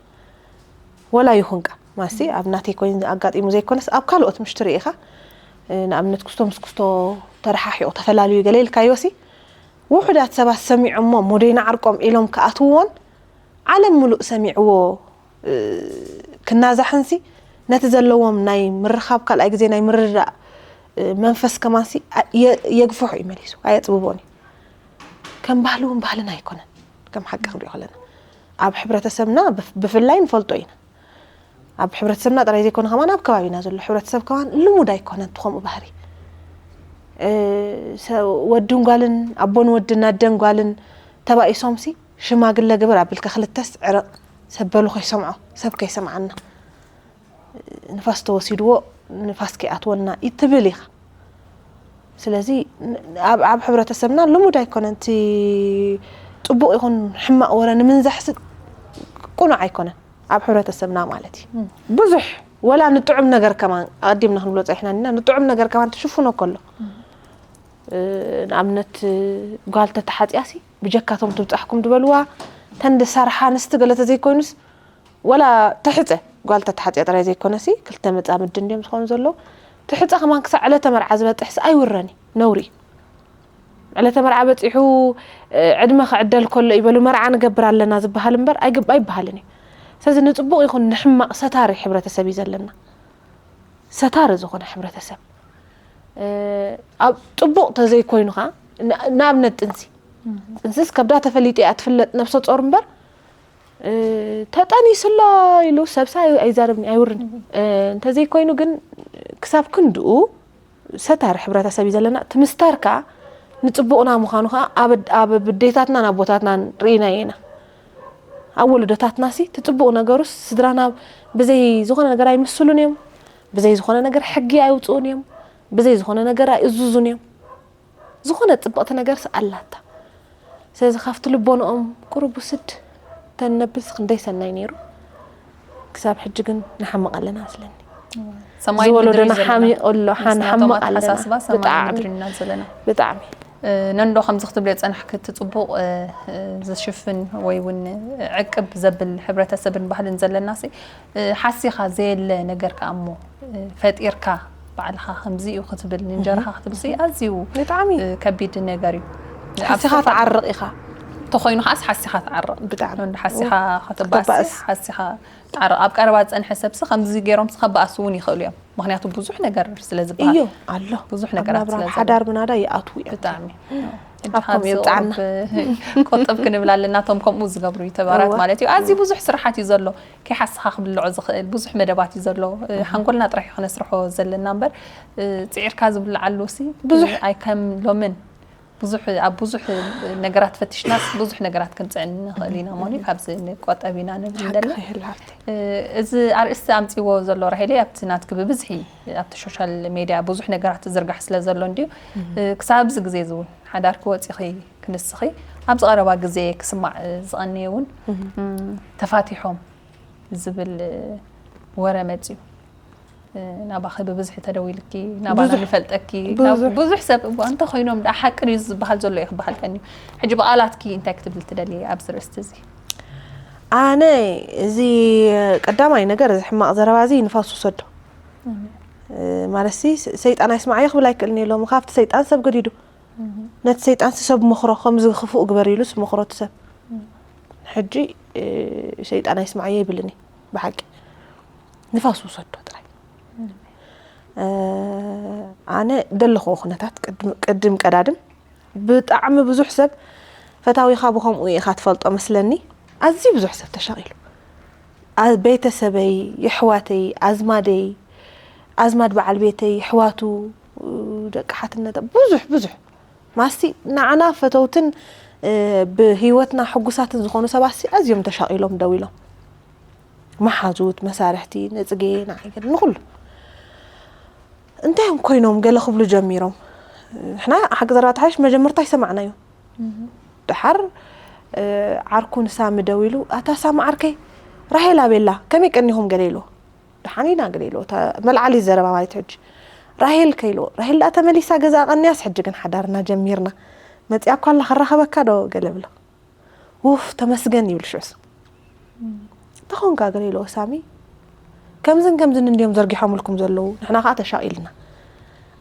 ወላ ይኹን ቃ ማሲ ኣብ ናተይ ኮይኑ ኣጋጢሙ ዘይኮነስ ኣብ ካልኦት ምሽ ትርኢ ኢኻ እ፣ ንኣብነት ክስቶ ምስ ክስቶ ተረሓሒቑ ተፈላልዩ ገለ ኢልካዮ ሲ ውሑዳት ሰባት ሰሚዖሞ ሞደይና ዓርቆም ኢሎም ክኣትውዎን ዓለም ምሉእ ሰሚዕዎ እ፣ ክናዛሕንሲ ነቲ ዘለዎም ናይ ምርኻብ ካልኣይ ግዜ ናይ ምርዳእ መንፈስ ከማንሲ የግፍሑ እዩ መሊሱ፣ ኣየፅብቦን እዩ። ከም ባህሊ እውን ባህልና ኣይኮነን። ከም ሓቂ ክንሪኦ ከለና ኣብ ሕብረተሰብና ብፍላይ ንፈልጦ ኢና። ኣብ ሕብረተሰብና ጥራይ ዘይኮነ ከማን ኣብ ከባቢና ዘሎ ሕብረተሰብ ከማን ልሙድ ኣይኮነን እቲ ከምኡ ባህሪ። ወድን ጓልን፣ ኣቦን ወድን ኣደን ጓልን ተባኢሶምሲ ሽማግለ ግብር ኣቢልካ ክልተስ ዕረቕ ሰብ በሉ ከይሰምዖ፣ ሰብ ከይሰምዓና፣ ንፋስ ተወሲድዎ ንፋስ ከይኣትወና ይትብል ኢኻ። ስለዚ ኣብ ኣብ ሕብረተሰብና ልሙድ ኣይኮነን። እቲ ጽቡቕ ይኹን ሕማቕ ወረ ንምንዛሕሲ ቅኑዕ ኣይኮነን ኣብ ሕብረተሰብና ማለት እዩ። ብዙሕ ወላ ንጥዑም ነገር ከማን ኣቐዲምና ክንብሎ ጸኒሕና ኢና፣ ንጥዑም ነገር ከማን ትሽፍኖ ከሎ፣ ንኣብነት ጓል ተተሓጽያሲ ብጀካቶም ትብጻሕኩም ዝበልዋ ተን ዝሰርሓ ኣንስቲ ገለ ተዘይኮይኑስ ወላ ትሕጸ ጓል ተተሓጽያ ጥራይ ዘይኮነሲ ክልተ መጻምዲ እንድዮም ዝኾኑ ዘለዉ። ትሕጸ ከማን ክሳዕ ዕለተ መርዓ ዝበጽሕሲ ኣይውረን እዩ፣ ነውሪ እዩ። ዕለተ መርዓ በጺሑ ዕድመ ክዕደል ከሎ ይበሉ መርዓ ንገብር ኣለና ዝበሃል እምበር ኣይግብ ኣይበሃልን እዩ። ስለዚ ንጽቡቕ ይኹን ንሕማቕ ሰታሪ ሕብረተሰብ እዩ ዘለና። ሰታሪ ዝኾነ ሕብረተሰብ ኣብ ጽቡቕ ተዘይኮይኑ ኸዓ ንኣብነት ጥንሲ ጥንስስ ከብዳ ተፈሊጡ እያ ትፍለጥ ነብሰ ጾር እምበር ተጠኒስሎ ኢሉ ሰብሳ ኣይዛረብን ኣይውርን። እንተዘይኮይኑ ግን ክሳብ ክንድኡ ሰታሪ ሕብረተሰብ እዩ ዘለና። እቲ ምስታር ከዓ ንፅቡቕና ምዃኑ ከዓ ኣብ ብዴታትናን ኣቦታትናን ርኢናዮ ኢና። ኣብ ወለዶታትናሲ እቲ ፅቡቕ ነገሩስ ስድራና ብዘይ ዝኾነ ነገር ኣይምስሉን እዮም። ብዘይ ዝኾነ ነገር ሕጊ ኣይውፅኡን እዮም። ብዘይ ዝኾነ ነገር ኣይእዝዙን እዮም። ዝኾነ ፅብቕቲ ነገርስ ኣላታ። ስለዚ ካብቲ ልቦንኦም ቁሩብ ውስድ ተነብስ ክንደይ ሰናይ ነይሩ። ክሳብ ሕጂ ግን ንሓምቕ ኣለና መስለኒ። ሰማይ ዝወለዶና ሓሚቕ ኣሎ፣ ሓንሓምቕ ኣለና። ብጣዕሚ። ብጣዕሚ። ነንዶ ከምዚ ክትብልዮ ጸናሕኪ እቲ ጽቡቕ ዝሽፍን ወይ እውን ዕቅብ ዘብል ሕብረተሰብን ባህልን ዘለናሲ ሓሲኻ ዘየለ ነገር ከኣ እሞ ፈጢርካ ባዕልኻ ከምዚ እዩ ክትብል ንእንጀራኻ ክትብል ሲ ኣዝዩ ብጣዕሚ ከቢድ ነገር እዩ። ሓሲኻ ትዓርቕ ኢኻ። ተኾይኑ ከዓስ ሓሲኻ ትዓርቕ። ብጣዕሚ። ሓሲኻ ከተባእስ ሓሲኻ ትዓርቕ። ኣብ ቀረባ ዝጸንሐ ሰብሲ ከምዚ ገይሮም ከበኣሱ እውን ይኽእሉ እዮም። ምክንያቱ ብዙሕ ነገር ስለ ዝበሃል እዩ ኣሎ። ብዙሕ ነገራት ስለ ሓዳር ምናዳ ይኣትዉ እዮም። ብጣዕሚ ቆጥብ ክንብል ኣለና። እቶም ከምኡ ዝገብሩ ዩቱበራት ማለት እዩ። ኣዝዩ ብዙሕ ስራሓት እዩ ዘሎ። ከይሓስኻ ክብልዖ ዝኽእል ብዙሕ መደባት እዩ ዘሎ። ሓንጎልና ጥራሕ ከነስርሖ ዘለና እምበር ጽዒርካ ዝብልዓሉ ሲ ብዙሕ ኣይከም ሎምን ብዙሕ ኣብ ብዙሕ ነገራት ፈቲሽናስ ብዙሕ ነገራት ክንፅዕን ንኽእል ኢና ማለት ካብዚ ንቆጠብ ኢና ንብል እንደለ። እዚ ኣርእስቲ ኣምፅዎ ዘሎ ራሄለ ኣብቲ ናትኪ ብብዝሒ ኣብቲ ሶሻል ሜድያ ብዙሕ ነገራት ትዝርጋሕ ስለ ዘሎ እንድዩ ክሳብ ኣብዚ ግዜ እዚ እውን ሓዳርኪ ወፂኺ ክንስኺ ኣብዚ ቀረባ ግዜ ክስማዕ ዝቐንየ እውን ተፋቲሖም ዝብል ወረ መፅዩ። ናባኺ ብብዝሒ ተደዊልኪ ናባና ንፈልጠኪ ብዙሕ ሰብ እዋ እንተ ኮይኖም ደኣ ሓቂ ድዩ ዝበሃል ዘሎ እዩ ክበሃል ቀንዩ። ሕጂ ብቓላትኪ እንታይ ክትብል ትደሊ ኣብዚ ርእስቲ እዚ? ኣነ እዚ ቀዳማይ ነገር እዚ ሕማቕ ዘረባ እዚ ንፋስ ውሰዶ ማለት ሲ ሰይጣን ኣይስማዓዮ ክብል ኣይክእልን እየ ሎሚ ካብቲ ሰይጣን ሰብ ገዲዱ ነቲ ሰይጣን ሲ ሰብ መኽሮ ከምዚ ክፉእ ግበር ኢሉ ሲ መኽሮ እቲ ሰብ ሕጂ ሰይጣን ኣይስማዓዮ ይብልን እዩ ብሓቂ ንፋስ ውሰዶ ጥራይ። ኣነ ደለኹዎ ኩነታት ቅድም ቀዳድም ብጣዕሚ ብዙሕ ሰብ ፈታዊኻ ብኸምኡ ኢኻ ትፈልጦ መስለኒ። ኣዝዩ ብዙሕ ሰብ ተሻቒሉ። ቤተሰበይ፣ የሕዋተይ፣ ኣዝማደይ፣ ኣዝማድ በዓል ቤተይ፣ የሕዋቱ፣ ደቂ ሓትነተ ብዙሕ ብዙሕ ማስቲ ንዓና ፈተውትን ብህይወትና ሕጉሳትን ዝኾኑ ሰባትሲ ኣዝዮም ተሻቒሎም ደው ኢሎም። መሓዙት፣ መሳርሕቲ፣ ንጽጌ፣ ንዓይ ገለ ንኹሉ። እንታይ እዮም ኮይኖም ገለ ክብሉ ጀሚሮም። ንሕና ሓቂ ዘረባ ተሓይሽ መጀመርታ ኣይሰማዕናዮ። ድሓር ዓርኩ ንሳሚ ደው ኢሉ ኣታ ሳሚ ዓርከይ ራሄል ኣቤላ ከመይ ቀኒኹም ገለ ኢልዎ። ደሓን ኢና ገለ ኢልዎ። እታ መልዓሊት ዘረባ ማለት ሕጂ ራሄል ከይልዎ ራሄል ደኣ ተመሊሳ ገዛ ቀንያስ ሕጂ ግን ሓዳርና ጀሚርና መጽያ እኳ ኣላ ክራኸበካ ዶ ገለ ብሎ። ውፍ ተመስገን ይብል ሽዑስ ተኾንካ ገለ ኢልዎ ሳሚ ከምዝን ከምዝን እንድዮም ዘርጊሖምልኩም ዘለዉ ንሕና ከዓ ተሻቒልና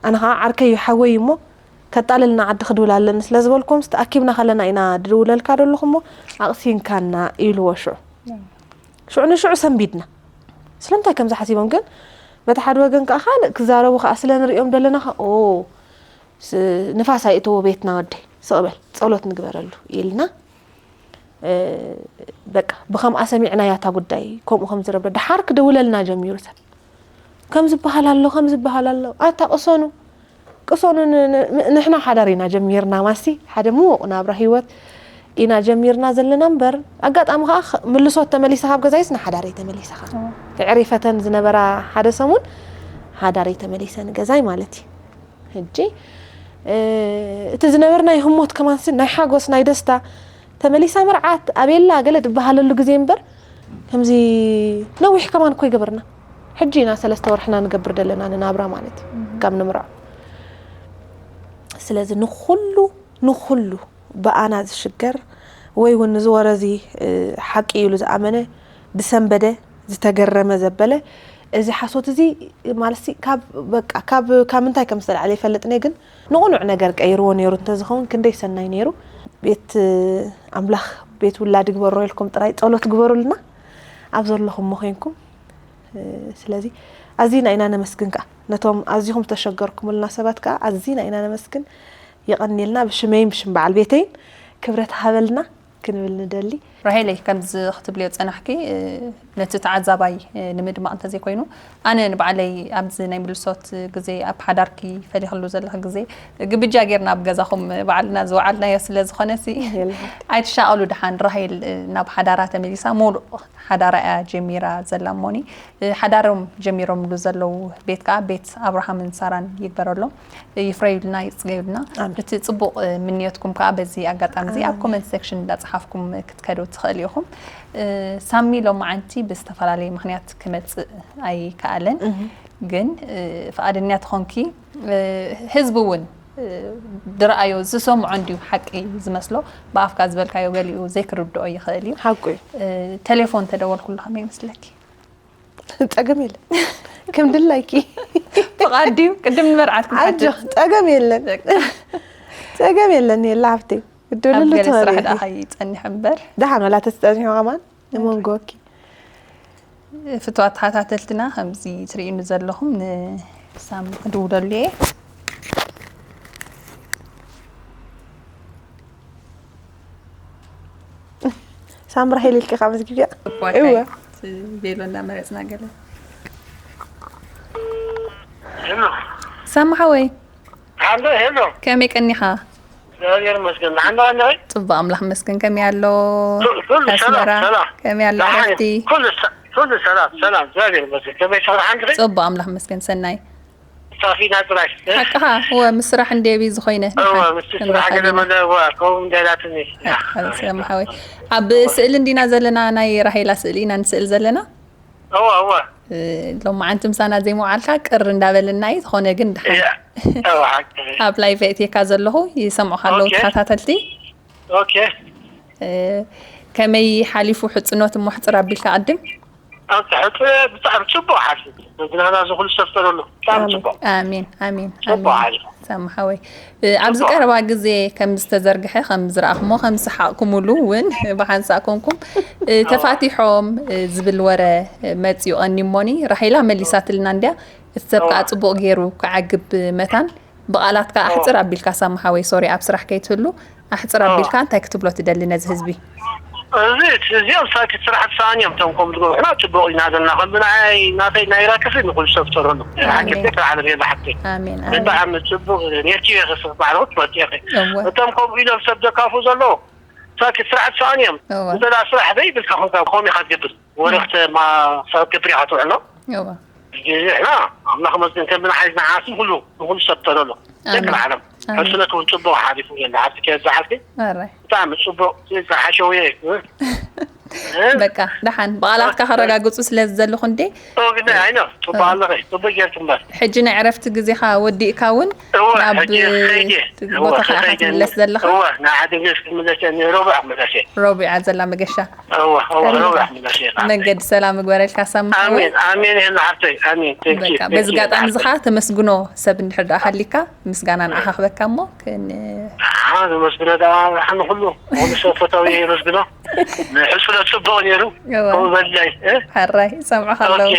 ኣነ ከዓ ዓርከይ እዩ ሓወይ እሞ ከጣልልና ዓዲ ክድውል ኣለኒ ስለ ዝበልኩም ተኣኪብና ከለና ኢና ድድውለልካ ደለኹ እሞ ኣቕሲንካና ኢልዎ ሽዑ ሽዑ ንሽዑ ሰንቢድና ስለምንታይ ከምዚ ሓሲቦም ግን በቲ ሓደ ወገን ከዓ ካልእ ክዛረቡ ከዓ ስለ ንሪኦም ዘለና ከዓ ኦ ንፋስ ኣይእተዎ ቤትና ወደይ ስቕበል ጸሎት ንግበረሉ ኢልና በቃ ብኸምኣ ሰሚዕናያ እታ ጉዳይ ከምኡ ከም ዝረብረ ደሓር ክድውለልና ጀሚሩ ሰብ ከም ዝበሃል ኣሎ ከም ዝበሃል ኣሎ ኣታ ቅሰኑ ቅሰኑ ንሕና ሓዳር ኢና ጀሚርና ማሲ ሓደ ምውቕ ናብራ ህይወት ኢና ጀሚርና ዘለና እምበር ኣጋጣሚ ከዓ ምልሶት ተመሊሰ ካብ ገዛይስ ንሓዳረይ ተመሊሰ ከዓ ተዕሪፈተን ዝነበራ ሓደ ሰሙን ሓዳረይ ተመሊሰ ንገዛይ ማለት እዩ ሕጂ እቲ ዝነበርናዮ ህሞት ከማንሲ ናይ ሓጎስ ናይ ደስታ ተመሊሳ መርዓት ኣቤላ ገለ ዝበሃለሉ ግዜ እምበር ከምዚ ነዊሕ ከማን እኮ ይገበርና ሕጂ ኢና ሰለስተ ወርሕና ንገብር ዘለና ንናብራ ማለት እዩ ካብ ንምርዖ ስለዚ ንኩሉ ንኩሉ ብኣና ዝሽገር ወይ እውን እዚ ወረ እዚ ሓቂ እዩ ኢሉ ዝኣመነ ዝሰንበደ ዝተገረመ ዘበለ እዚ ሓሶት እዚ ማለት ካብ በቃ ካብ ካብ ምንታይ ከም ዝተላዕለ ይፈልጥነ ግን ንቑኑዕ ነገር ቀይርዎ ነይሩ እንተዝኸውን ክንደይ ሰናይ ነይሩ ቤት ኣምላኽ ቤት ውላድ ግበሮ ኢልኩም ጥራይ ጸሎት ግበሩልና ኣብ ዘለኹም ኮይንኩም ስለዚ ኣዚና ኢና ነመስግን ከዓ ነቶም ኣዚኹም ዝተሸገርኩምልና ሰባት ከዓ ኣዚና ኢና ነመስግን የቐንየልና ብሽመይን ብሽም በዓል ቤተይን ክብረት ሃበልና ክንብል ንደሊ። ራሄለይ ከምዚ ክትብልዮ ዝጸናሕኪ ነቲ ተዓዛባይ ንምድማቕ እንተዘይኮይኑ ኣነ ንባዕለይ ኣብዚ ናይ ምልሶት ግዜ ኣብ ሓዳርኪ ፈሊኽሉ ዘለኺ ግዜ ግብጃ ጌርና ኣብ ገዛኹም ባዕልና ዝወዓልናዮ ስለ ዝኾነሲ ኣይትሻቐሉ ደሓን ራሄል ናብ ሓዳራ ተመሊሳ ሙሉእ ሓዳራ እያ ጀሚራ ዘላ እሞኒ ሓዳሮም ጀሚሮምሉ ዘለዉ ቤት ከዓ ቤት ኣብርሃምን ሳራን ይግበረሎም ይፍረዩልና ይፅገዩልና እቲ ፅቡቅ ምንዮትኩም ከዓ በዚ ኣጋጣሚ እዚ ኣብ comment section እንዳፀሓፍኩም ክትከዱ ትኽእል ኢኹም ሳሚ ሎማዓንቲ ብዝተፈላለየ ምክንያት ክመፅእ ኣይከኣለን ግን ፍቃደኛ ተኾንኪ ህዝቢ እውን ድረኣዮ ዝሰምዖ እንድዩ ሓቂ ዝመስሎ ብኣፍካ ዝበልካዮ ገሊኡ ዘይክርድኦ ይኽእል እዩ ሓቁ እዩ ቴሌፎን ተደወልኩሉ ከመይ ይመስለኪ ጸገም የለን ከም ድላይኪ ፍቓድ ድዩ ቅድም ንመርዓት ኣጆ ክንሓትት ጸገም የለን ጸገም የለን የላ ሃብተይ ኣብ ክድውልሉ ገለ ስራሕ ትኽእሊ ደኣ ኢኺ። ከይጸንሕ እምበር ደሓን ዋላ ተትጸንሑ ከማን ንመንጎኪ ፍትዋት ተኸታተልትና ከምዚ ትርእዩኒ ዘለኹም ንሳሚ ክድውለሉ እየ ሳምራ ሄል ኢልኪ ካብ መዝጊብያ እዋ ቤሎ እንዳመረፅና ገለ ሳሚ ሓወይ ከመይ ቀኒኻ እግዚኣብሔር ይመስገን። ደሓን ዶ ኣለኺ? ጽቡቕ ኣምላኽ ይመስገን። ከመይ ኣሎ? ኩሉ ሰላም ኣስመራ? ሰላም። ከመይ ኣሎ ደሓን ዕረፍቲ? ኩሉ ሰ- ኩሉ ሰላም ሰላም፣ እግዚኣብሔር ይመስገን። ከመይ ኢኺ? ደሓን ዲኺ? ጽቡቕ ኣምላኽ ይመስገን። ሰናይ። ሳፊና ጥራይ። ሓቅኻ እወ ምስ ስራሕ እንዴ ቢዚ ኮይነ። እወ ምስቲ ስራሕ ገለ መለ እወ ከምኡ እንዳላትኒ። ሰማሓወይ ኣብ ስእሊ እንዲና ዘለና ናይ ራሄላ ስእሊ ኢና ንስእል ዘለና። እወ እወ ሎማዓንቲ ምሳና ዘይምውዓልካ ቅር እንዳበለና እዩ ዝኾነ ግን ድሓን እያ እወ ሓቂ ኣብ ላይቭ ኣእትየካ ዘለኹ ይሰምዑኻ ኣለዉ ኦኬ። ተኸታተልቲ ኦኬ እ፣ ከመይ ሓሊፉ ሕፅኖት እሞ ሕፅር ኣቢልካ ቅድም ኣብቲ ሕፅ ብጣዕሚ ፅቡቅ ሓልፊ ንዝናና እዚ ኩሉ ሰፍጠረሉ ብጣዕሚ ኣሜን ጽቡቅ ኣሜን ኣሜን ጽቡቅ ኣሜን ሓሊፉ ሳሚ ሓወይ እ፣ ኣብዚ ቀረባ ግዜ ከም ዝተዘርግሐ ከም ዝረኣኹሞ ከም ዝሰሓቕኩምሉ እውን ብሓንሳእ ኮንኩም እ፣ ተፋቲሖም እ፣ ዝብል ወረ እ፣ መፂኡ ቀኒሞኒ ራሄላ መሊሳትልና እንድያ እቲ ሰብ ከዓ ፅቡቕ ገይሩ ክዓግብ መታን ብቓላት ከዓ ኣሕፅር ኣቢልካ ሳሚ ሓወይ ሶሪ ኣብ ስራሕ ከይትህሉ ኣሕፅር ኣቢልካ እንታይ ክትብሎ ትደሊ ነዚ ህዝቢ እዚ እዚኦም ሳኪት ስራሕ ትሰኣን እዮም እቶም ከም ዝገብሩና ፅቡቅ ኢና ዘለና ከም ብናይ ናተይ ናይ ራክሲ ንኩሉ ሰብ ሰረሉ ሓኪት ዓለም እየ ብሓቂ ኣሜን ኣሜን ብጣዕሚ ፅቡቅ ኔርኪ ኢኺ ባዕልኹ ትመርፂ ኢኺ እወ እቶም ከምኡ ኢሎም ሰብ ዘካፉ ዘለዉ ሳኪት ስራሕ ትሰኣን እዮም እወ እንተ ደኣ ስራሕ ዘይብልካ ኮንካ ከምኡ ኢኻ ትገብር ወረክተ ማ ሰብ ክብሪ ኢኻ ትውዕሎ እወ ንሕና ኣምላኽ መስገን ከም ብንሓይዝና ዓስም ኩሉ ንኩሉ ሰብ ተለሎ ደቂ ኣሜን ዓለም ኣሜን ሕስነት እውን ፅቡቅ ሓሊፉ የለ ሓፍቲ ከ ዝሓልፊ ኣራይ ብጣዕሚ ፅቡቅ ዝሓሸውየ እዩ በቃ ደሓን ብቓላትካ ከረጋግፁ ስለ ዝደለኹ እንዴ ግዳ ኣይነ ፅቡቅ ኣለኸ ፅቡቅ ጌርክ እምበር ሕጂ ናይ ዕረፍቲ ግዜኻ ወዲእካ እውን እወ ናብ ሕጂ ከይደ እወ ቦታኻ ኢኻ ከይደ ትምለስ ዘለኻ እወ ንሓደ ግዜ ክትምለስ እየ ረቡዕ ክምለስ እየ ረቡዕ እያ ዘላ መገሻ እወ እወ ረቡዕ ክምለስ እየ መንገዲ ሰላም እግበረልካ ሳምሓወይ ኣሜን ኣሜን ይህል ሓፍተይ ኣሜን በቃ በዚ ጋጣሚ እዚ ከዓ ተመስግኖ ሰብ እንድሕር ደኣ ሃሊካ ምስጋና ንዓኻ ክበካ እሞ ክን ንመስግኖ ደኣ ንሓን ኩሉ ኩሉ ሰብ ፈታዊ የመስግኖ ንሕፅሎ ጽቡቕ ነይሩ። እወ። ከምኡ በላይ እ? ሓራይ ይሰምዑ ከለዉ ኦኬ፣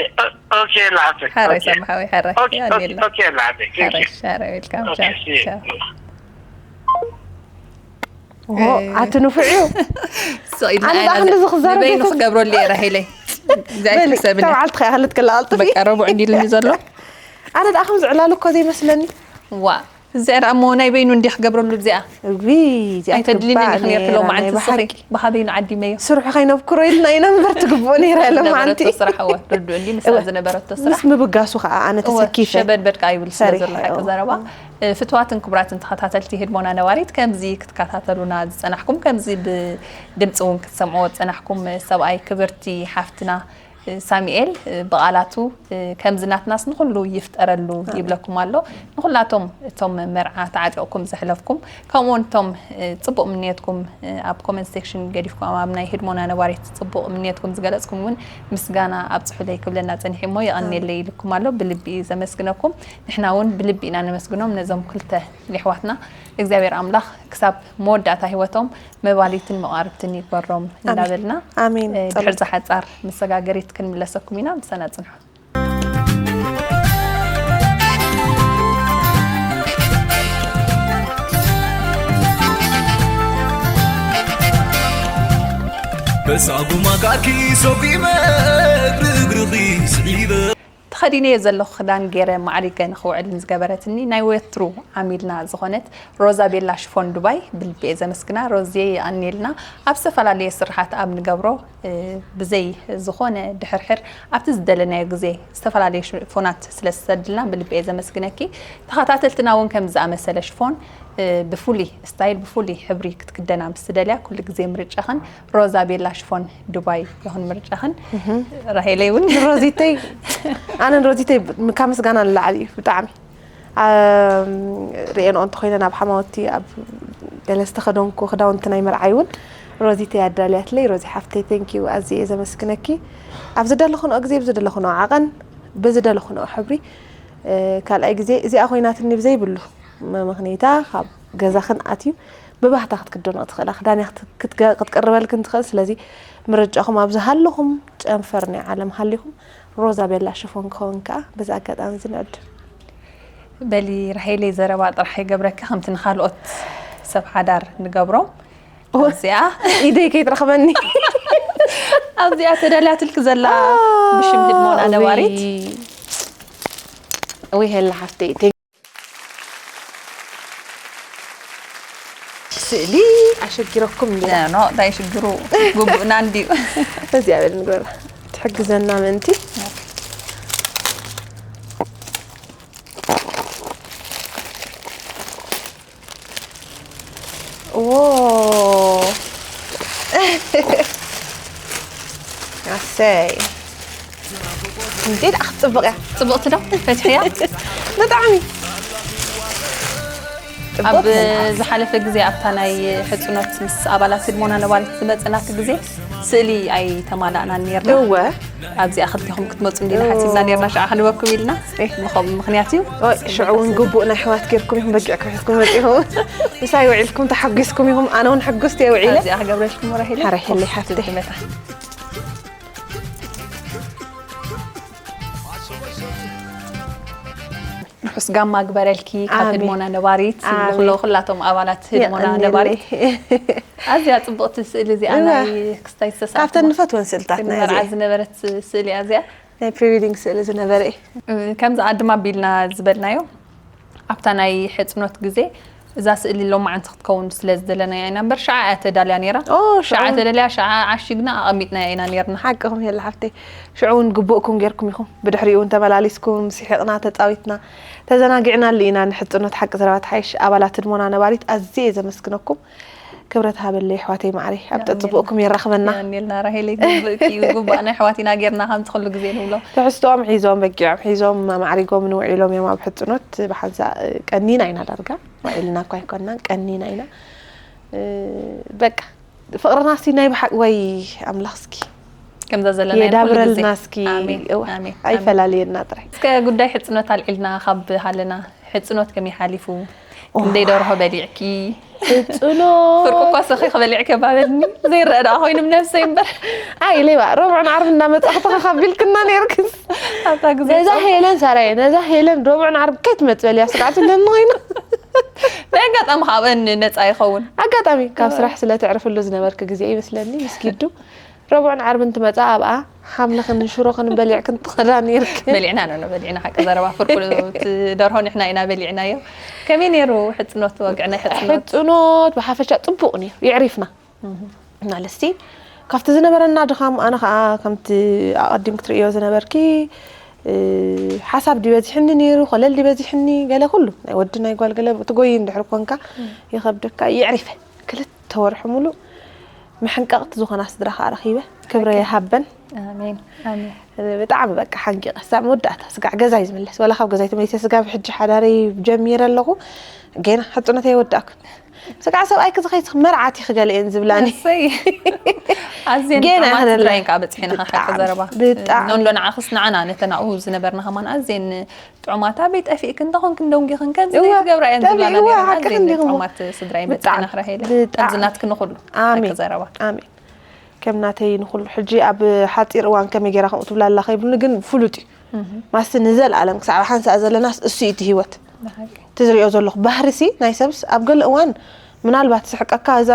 ኦኬ፣ ላዓተይ። ሓራይ ኦኬ። ሰምሓዊ ሓራይ ኦኬ፣ ኦኬ፣ የቐንየልና። ኦኬ፣ ላዓተይ። Thank ሓራይ you። ሓራይ ዌልካም ኦኬ፣ ቻው see you። ቻው። ዎ፣ ኣቲ ንፉዕ እዩ። ስቕ ኢልና ኣነ ኢና ደኣ ክንዲ ዝኽዛረብ ንበይኑ ዘይኮንኩ። ክገብረሉ እየ ራሄለይ። እግዚኣብሔር በሊ ክሰብኒ። ካብ ዓልቲ ከይኣኽልት ክለኣልጥፊ። በቃ ረቡዕ እንዲልኒ ዘሎ። ኣነ ደኣ ከም ዝዕላሉ እኮ ዘይመስለኒ። ዋ እዚኣ ደኣ እሞ ናይ በይኑ እንዲ ክገብረሉ እዚኣ። እዊ እዚኣ ኣይተድልኒ ትግባእ ዲኺ ነርኪ ነይራ፣ ሎማዓንቲ ናይ ንስኺ ብሓቂ። ብሃበይኑ ዓዲመዮ። ስርሑ ከይነብክሮ ኢልና ኢና እምበር ትግብኦ ነይራ ሎም ዓንቲ። ዝነበረቶ ስራሕ እወ ርዱእ እንዲ ምስታ እወ። ዝነበረቶ ምስ ስራሕ ምብጋሱ ከዓ ኣነ እወ ተሰኪፈ ሸበድበድ ከዓ ይብል ስለ ሰሪሐ፣ ዘሎ ሓቂ እወ። ዘረባ። እ፣ ፍትዋትን ክቡራትን ተኸታተልቲ ህድሞና ነባሪት ከምዚ ክትከታተሉና ዝጸናሕኩም ከምዚ ብድምፂ እውን ክትሰምዕዎ ዝጸናሕኩም ሰብኣይ ክብርቲ ሓፍትና እ፣ ሳሙኤል እ፣ ብቓላቱ እ፣ ከምዚ ናትናስ ንኹሉ ይፍጠረሉ ይብለኩም ኣሎ። ንኹላቶም እቶም መርዓ ተዓጢቕኩም ዘሕለፍኩም ከምኡውን እቶም እ፣ ጽቡቕ ምንየትኩም እ፣ ኣብ ኮመንት ሴክሽን ገዲፍኩም ኣብ ናይ ህድሞና ነባሪት ጽቡቕ ምንየትኩም ዝገለጽኩም እውን ምስጋና ኣብጽሑለይ ክብለና ጸኒሑ እሞ የቐንየለይ ኢልኩም ኣሎ። ብልቢ እዩ ዘመስግነኩም። ንሕና እውን ብልቢ ኢና ነመስግኖም ነዞም ክልተ የሕዋትና። እግዚኣብሔር ኣምላኽ ክሳብ መወዳእታ ህይወቶም መባሊትን መቓርብትን ይግበሮም እንዳበልና ኣሜን። እ፣ ድሕሪ ዝሓጻር መሰጋገሪት ክንምለሰኩም ኢና። ምሳና ጽንሑ። በሳጉማ ጋኪ ሰጒመ እግሪ እግርኺ ስዒበ ተኸዲነዮ ዘለኹ ክዳን ገይረ ማዕሪገ ንኽውዕል ንዝገበረትኒ ናይ ወትሩ ዓሚልና ዝኾነት ሮዛ ቤላ ሽፎን ዱባይ ብልቢ እየ ዘመስግና። ሮዝየ የቐንየልና። ኣብ ዝተፈላለየ ስርሓት ኣብ ንገብሮ እ፣ ብዘይ ዝኾነ ድሕርሕር ኣብቲ ዝደለናዮ ግዜ ዝተፈላለየ ሽፎናት ስለ ዝሰድልና ብልቢ እየ ዘመስግነኪ። ተኸታተልትና እውን ከምዚ ዝኣመሰለ ሽፎን እ፣ ብፍሉይ ስታይል ብፍሉይ ሕብሪ ክትክደና ምስ ትደልያ ኩሉ ግዜ ምርጫኽን ሮዛ ቤላ ሽፎን ዱባይ ይኹን ምርጫኽን። ራሄለይ እውን ሮዚተይ ኣነን ሮዚተይ ካብ ምስጋና ንላዕሊ እዩ ብጣዕሚ ሪኤንኦ እንተኮይነን ኣብ ሓማወቲ ኣብ ገለ ዝተኸደንኩ ክዳውንቲ ናይ መርዓይ እውን ሮዚተይ ኣዳልያትለይ። ሮዚ ሓፍተይ thank you ኣዝየ እየ ዘመስግነኪ። ኣብ ዝደለኹንኦ ግዜ ብዝደለኹንኦ ዓቐን ብዝደለኹንኦ ሕብሪ ካልኣይ ግዜ እዚኣ ኮይናትኒ ብዘይብሉ መመኽነይታ ካብ ገዛኽን ኣትዩ ብባህታ ክትክደኖ ትኽእላ ክዳን ክትቀርበልክን ትኽእል። ስለዚ ምርጫኹም ኣብ ዝሃለኹም ጨንፈር ናይ ዓለም ሃሊኹም ሮዛ ቤላ ሽፎን ክኸውን ከዓ በዚ ኣጋጣሚ እዚ ንዕድም። በሊ ራሄለይ ዘረባ ጥራሕ ይገብረኪ ከምቲ ንኻልኦት ሰብ ሓዳር ንገብሮም ኣብዚኣ ኢደይ ከይትረኽበኒ ኣብዚኣ ተዳልያትልኪ ዘላ ብሽም ህድሞና ነባሪት ወይ ሄላ ሓፍተይ ስእሊ ኣሸጊረኩም እንዲና ኖ እንታይ ሽግሩ ግቡእና እንዲዩ በዚኣ በል ንግበራ ትሕግዘና ምእንቲ ዎ ኣሰይ እንዴት ክትፅብቕ እያ ፅብቕቲ ዶ ፈትሕያ ብጣዕሚ ኣብ ዝሓለፈ ግዜ ኣብታ ናይ ሕፅኖት ምስ ኣባላት ህድሞና ነባሪት ዝመፀናኪ ግዜ ስእሊ ኣይተማላእናን ነርና እወ ኣብዚኣ ክልቲኹም ክትመፁ እንዲና ሓሲብና ነርና ሽዓ ክንበኩም ኢልና ብኸምኡ ምክንያት እዩ ሽዑ እውን ግቡእ ናይ ኣሕዋት ጌርኩም ኢኹም በጊዕኩም ሒዝኩም መፂኹም ምሳይ ውዒልኩም ተሓጒስኩም ኢኹም ኣነ እውን ሕጉስቲ እየ ውዒለ ኣብዚኣ ክገብረልኩም ራሄለ ሓራይ ሕሊ ሓፍተይ ትመታ ርሑስ ጋማ ግበረልኪ ካብ ኣሜን። ህድሞና ነባሪት ኣሜን። ንኹሎ ኩላቶም ኣባላት ህድሞና የቐንየለይ። ነባሪት ኣዝያ ፅቡቕቲ ስእሊ እዚኣ እወ። ናይ ክስታይ ዝተሳእኩማ ካብተን ንፈትወን ስእልታት ናይ መርዓ እዚኣ ዝነበረት ስእሊ እያ እዚኣ ናይ ፕሪዊዲንግ ስእሊ ዝነበረ እዩ ከምዚ ኣድማ ኣቢልና ዝበልናዮ ኣብታ ናይ ሕፅኖት ግዜ እዛ ስእሊ ሎማዓንቲ ክትከውን ስለ ዝደለናያ ኢና እምበር ሽዓ እያ ተዳልያ ነይራ ኦ፣ ሽዓ ሽዑ- ተደልያ ሽዓ ዓሺግና ኣቐሚጥናያ ኢና ነርና ሓቅኹም የለ ሓፍተይ ሽዑ እውን ግቡእኩም ጌርኩም ኢኹም ብድሕሪኡ እውን ተመላሊስኩም ስሒቕና ተፃዊትና ተዘናጊዕናሉ ኢና ንሕፅኖት ሓቂ ዘረባ ተሓይሽ ኣባላት ህድሞና ነባሪት ኣዝየ እየ ዘመስግነኩም ክብረት ሃበለይ ኣሕዋተይ ማዕረይ ኣብ ጠፅቡእኩም የራኽበና ኒልና ራሄለይ ግብእኪ እዩ ግባእ ናይ ኣሕዋት ኢና ጌርና ከምቲ ኩሉ ግዜ ንብሎ ትሕዝቶኦም ሒዞም በጊዖም ሒዞም ኣማዕሪጎምን ውዒሎም እዮም ኣብ ሕፅኖት ብሓንሳ ቀኒና ኢና ዳርጋ ውዒልና እኳ ኣይኮንናን ቀኒና ኢና እ፣ በቃ ፍቕርና ሲ ናይ ብሓቂ ወይ ኣምላኽ እስኪ ከምዛ ዘለና የዳብረልና እስኪ እዋ፣ ኣይፈላልየና ጥራይ እስከ ጉዳይ ሕፅኖት ኣልዒልና ካብ ሃለና ሕፅኖት ከመይ ሓሊፉ ክንደይ ደርሆ በሊዕኪ ሕጽኖ ፍርቂ እኳ ሰኺ ክበሊዕ ከባበልኒ ዘይረአ ደኣ ኮይኑ ነብሰይ እምበር ኣይ ሌባ ረብዑን ዓርብ እናመጻኹ ተኸኻቢልክና ነይርክስ ኣብታ ግዜ ነዛ ሄለን ሳራየ ነዛ ሄለን ረብዑን ዓርብ ከይትመጽእ በልያ ስጋዕ ትብለኒ ኮይና ናይ ኣጋጣሚ ካብአን ነፃ ይኸውን ኣጋጣሚ ካብ ስራሕ ስለ ትዕርፍሉ ዝነበርክ ግዜ ይመስለኒ ምስኪዱ ረብዑን ዓርብን ትመጻ ኣብኣ ሓምልኽን ሽሮኽን በሊዕክን ትኸዳ ነይርክ በሊዕና ነው በሊዕና ሓቂ ዘረባ ፍርቁ ደርሆ ንሕና ኢና በሊዕናዮ ከመይ ነይሩ ሕፅኖት ወግዕና ሕፅኖት ሕፅኖት ብሓፈሻ ፅቡቕ ነይሩ የዕሪፍና ማለትሲ ካብቲ ዝነበረና ድኻም ኣነ ከዓ ከምቲ ኣቐዲም ክትርእዮ ዝነበርኪ ሓሳብ ድበዚሕኒ ነይሩ ኮለል ድበዚሕኒ ገለ ኩሉ ናይ ወዲ ናይ ጓል ገለ ትጎይ እንድሕር ኮንካ ይኸብደካ የዕሪፈ ክልተ ወርሒ ሙሉእ መሐንቀቕቲ ዝኾና ስድራ ከዓ ረኺበ ክብረ ይሃበን ኣሜን ኣሜን ብጣዕሚ በቃ ሓንቂቐ ሳብ መወዳእታ ስጋዕ ገዛይ ዝምለስ ወላ ካብ ገዛይ ተመሊሰ ስጋ ብሕጂ ሓዳረይ ጀሚረ ኣለኹ ገና ሕፅኖት ኣይወዳእኩ ስጋዕ ሰብኣይ ክዝኸይ መርዓት ይኽገለ እየን ዝብላኒ ኣሰይ ኣዝየን ገና ጥዑማት ክነላ- ስድራይን ከዓ በፂሕና ሓቂ ብጣዕሚ፣ ዘረባ ብጣዕሚ። እንዶ ንዓኽስ ንዓና ነተን ኣብኡ ዝነበርና ከማን ኣዝየን ጥዑማት ኣበይ ጠፊእክን እንተኾንክን ደንጊኽን ከምዚ እወ፣ ዘይትገብራ እየን ዝብላና ጠፊእዋ፣ ነይረን ሓቅኽን ኣዝየን ዲኹም? ጥዑማት ስድራይን ብጣዕሚ፣ በፂሕና ክረሄለ ብጣዕሚ። ኣብዚ ናትክን ኩሉ ኣሜን። ሓቂ ዘረባ ኣሜን ከም ናተይ ንኩሉ ሕጂ ኣብ ሓፂር እዋን ከመይ ገይራ ከምኡ ትብላ ኣላ ከይብሉኒ ግን ፍሉጥ እዩ ማስቲ ንዘለኣለም ክሳብ ሓንሳእ ዘለናስ እሱ እዩ እቲ ህይወት ብሓቂ እቲ ዝሪኦ ዘለኹ ባህሪ ሲ ናይ ሰብስ ኣብ ገለ እዋን ምናልባት ስሕቀካ እዛ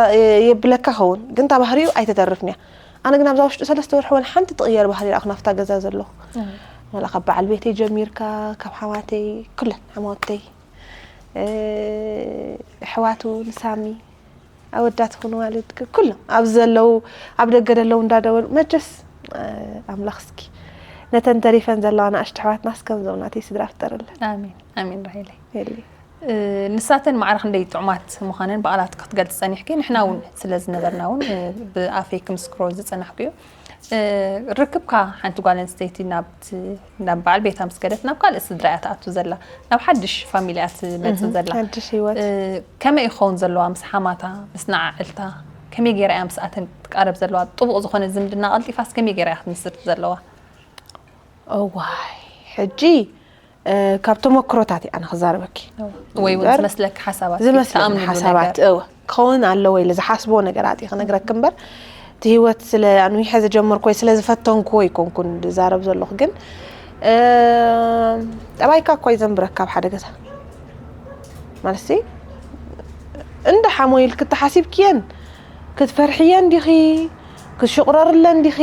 የብለካ ኸውን ግን እታ ባህሪኡ ኣይተተርፍን እያ ኣነ ግን ኣብዛ ውሽጢ ሰለስተ ወርሒ ወላ ሓንቲ ትቕየር ባህሪ ረኣኹ ናብታ ገዛ ዘለኹ ወላ ካብ በዓል ቤተይ ጀሚርካ ካብ ሓማተይ ኩለን ሓማወተይ ኣሕዋቱ ንሳሚ ኣወዳት ይኹኑ ማለት ኩሎም ኣብ ዘለዉ ኣብ ደገ ደለዉ እንዳደወሉ መቸስ ኣምላኽ እስኪ ነተን ተሪፈን ዘለዋ ንኣሽቱ ኣሕዋትና እስከምዞም ናተይ ስድራ ፍጠረለን ኣሜን ኣሜን ራሄለይ የለይ እ፣ ንሳተን ማዕረ ክንደይ ጥዑማት ምዃነን ብቓላት ክትገልፂ ፀኒሕኪ ንሕና እውን ስለ ዝነበርና እውን እ፣ ብኣፈይ ክምስክሮ ዝፀናሕኩ እዩ እ፣ ርክብካ ሓንቲ ጓል ኣንስተይቲ ናብቲ ናብ በዓል ቤታ ምስ ከደት ናብ ካልእ ስድራ እያ ትኣቱ ዘላ ናብ ሓድሽ ፋሚሊ እያ ትመፅእ ዘላ ሓድሽ ህይወት እ፣ ከመይ ይኸውን ዘለዋ ምስ ሓማታ ምስ ንዓዕልታ ከመይ ገይራ እያ ምስኣተን ትቃረብ ዘለዋ ጥቡቕ ዝኾነ ዝምድና ቀልጢፋስ ከመይ ገይራ እያ ክትምስርት ዘለዋ እዋይ ሕጂ ካብ ተመክሮታት እየ ኣነ ክዛረበኪ ወይ እውን ዝመስለኪ ሓሳባት ዝመስለኒ ትኣምንሉ ሓሳባት ነገር። እወ ክኸውን ኣለዎ ኢለ ዝሓስቦ ነገራት እየ ክነግረኪ እምበር እቲ ህይወት ስለ ኣንዊሐ ዝጀመርኩ ወይ ስለ ዝፈተንኩዎ ይኮንኩን ዝዛረብ ዘለኹ ግን እ፣ ጠባይካ እኳ ይዘንብረካ ኣብ ሓደ ገዛ ማለት ሲ እንደ ሓሞይ ኢልኪ ተሓሲብክየን ክትፈርሕየን ዲኺ ክትሽቑረርለን ዲኺ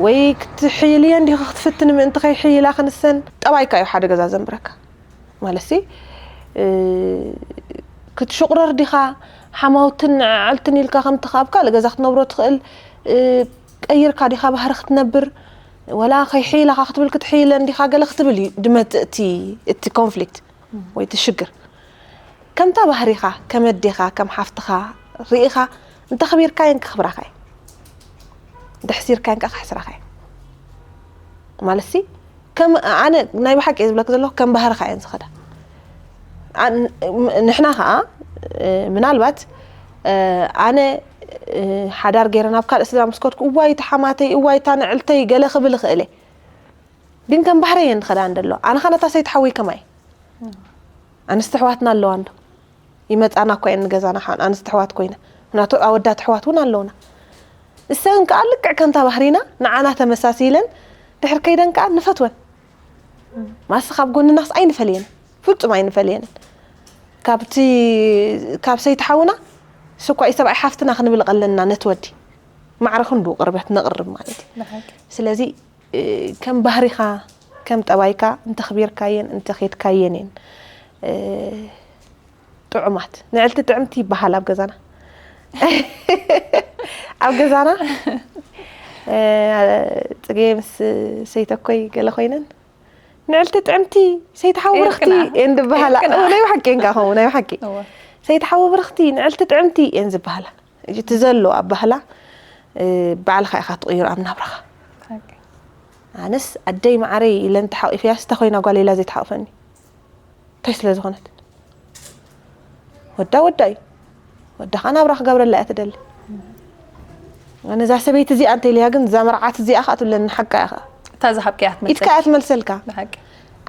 ወይ ክትሕይልየን ዲኺ ክትፍትኒ ምእንቲ ከይሕይላ ክንሰን ጠባይካ እዩ ሓደ ገዛ ዘንብረካ ማለት ሲ እ፣ ክትሽቑረር ዲኻ ሓማውትን ንዓዕልትን ኢልካ ከምቲ ካብ ካልእ ገዛ ክትነብሮ ትኽእል እ፣ ቀይርካ ዲኻ ባህሪ ክትነብር ወላ ከይሕይላኻ ክትብል ክትሕይለን ዲኻ ገለ ክትብል እዩ ድመፅእ እቲ እቲ ኮንፍሊክት ወይ እቲ ሽግር ከምታ ባህሪኻ ከም ኣዴኻ ከም ሓፍትኻ ርኢኻ እንተኽቢርካየን ክኽብራኻ እዩ እንተሕሲርካየን ከዓ ክሕስራኻ እዩ ማለት ሲ ከም ኣነ ናይ ብሓቂ እየ ዝብለክ ዘለኹ ከም ባህርኻ እየን ዝኸዳ ኣን- ም- ንሕና ከዓ እ፣ ምናልባት እ፣ ኣነ እ፣ ሓዳር ገይረ ናብ ካልእ ስድራ ምስ ከድኩ እዋይ እታ ሓማተይ እዋይ እታ ንዕልተይ ገለ ክብል ይኽእል እየ ግን ከም ባህረ እየን ዝኸዳ እንደሎ ኣነ ኸነታ ሰይቲ ሓወይ ከማይ ኣንስቲ ኣሕዋትና ኣለዋ እንዶ ይመፃና እኳ እየን ንገዛና ሓን ኣንስቲ ኣሕዋት ኮይነ ምክንያቱ ኣወዳት ኣሕዋት እውን ኣለውና እሰን ከዓ ልክዕ ከምታ ባህሪና ንዓና ተመሳሲለን ድሕር ከይደን ከዓ ንፈትወን ማስ ካብ ጎንናስ ኣይንፈልየን ፍጹም ኣይንፈልየንን ካብቲ ካብ ሰይቲ ሓውና ስኳ እዩ ሰብኣይ ሓፍትና ክንብል ቀለና ነቲ ወዲ ማዕረ ክንዱ ቅርበት ነቕርብ ማለት እዩ ስለዚ ከም ባህሪኻ ከም ጠባይካ እንተኽቢርካየን እንተኼድካየን እየን ጥዑማት ንዕልቲ ጥዕምቲ ይበሃል ኣብ ገዛና ኣብ ገዛና ፅጌ ምስ ሰይተኮይ ገለ ኮይነን ንዕልቲ ጥዕምቲ ሰይቲ ሓዊ ብርኽቲ እየን ዝበሃላ ናይ ብሓቂ እየን ከዓ ናይ ብሓቂ ሰይቲ ሓዊ ብርኽቲ ንዕልቲ ጥዕምቲ እየን ዝበሃላ እቲ ዘሎ ኣባህላ ባዕልኻ ኢኻ ትቕይሮ ኣብ ናብራኻ ኣነስ ኣደይ ማዓረይ ኢለን ተሓቂፈያ ስተ ኮይና ጓል ኢላ ዘይትሓቕፈኒ እንታይ ስለ ዝኾነት ወዳ ወዳ እዩ ወዳ ከዓ ናብራ ክገብረላ እያ ትደሊ ነዛ ሰበይቲ እዚኣ እንተ ኢለያ ግን እዛ መርዓት እዚኣ ከዓ ትብለኒ ሓቃ እያ ከዓ እታ ዝሃብክያ ኢትካ እያ ትመልሰልካ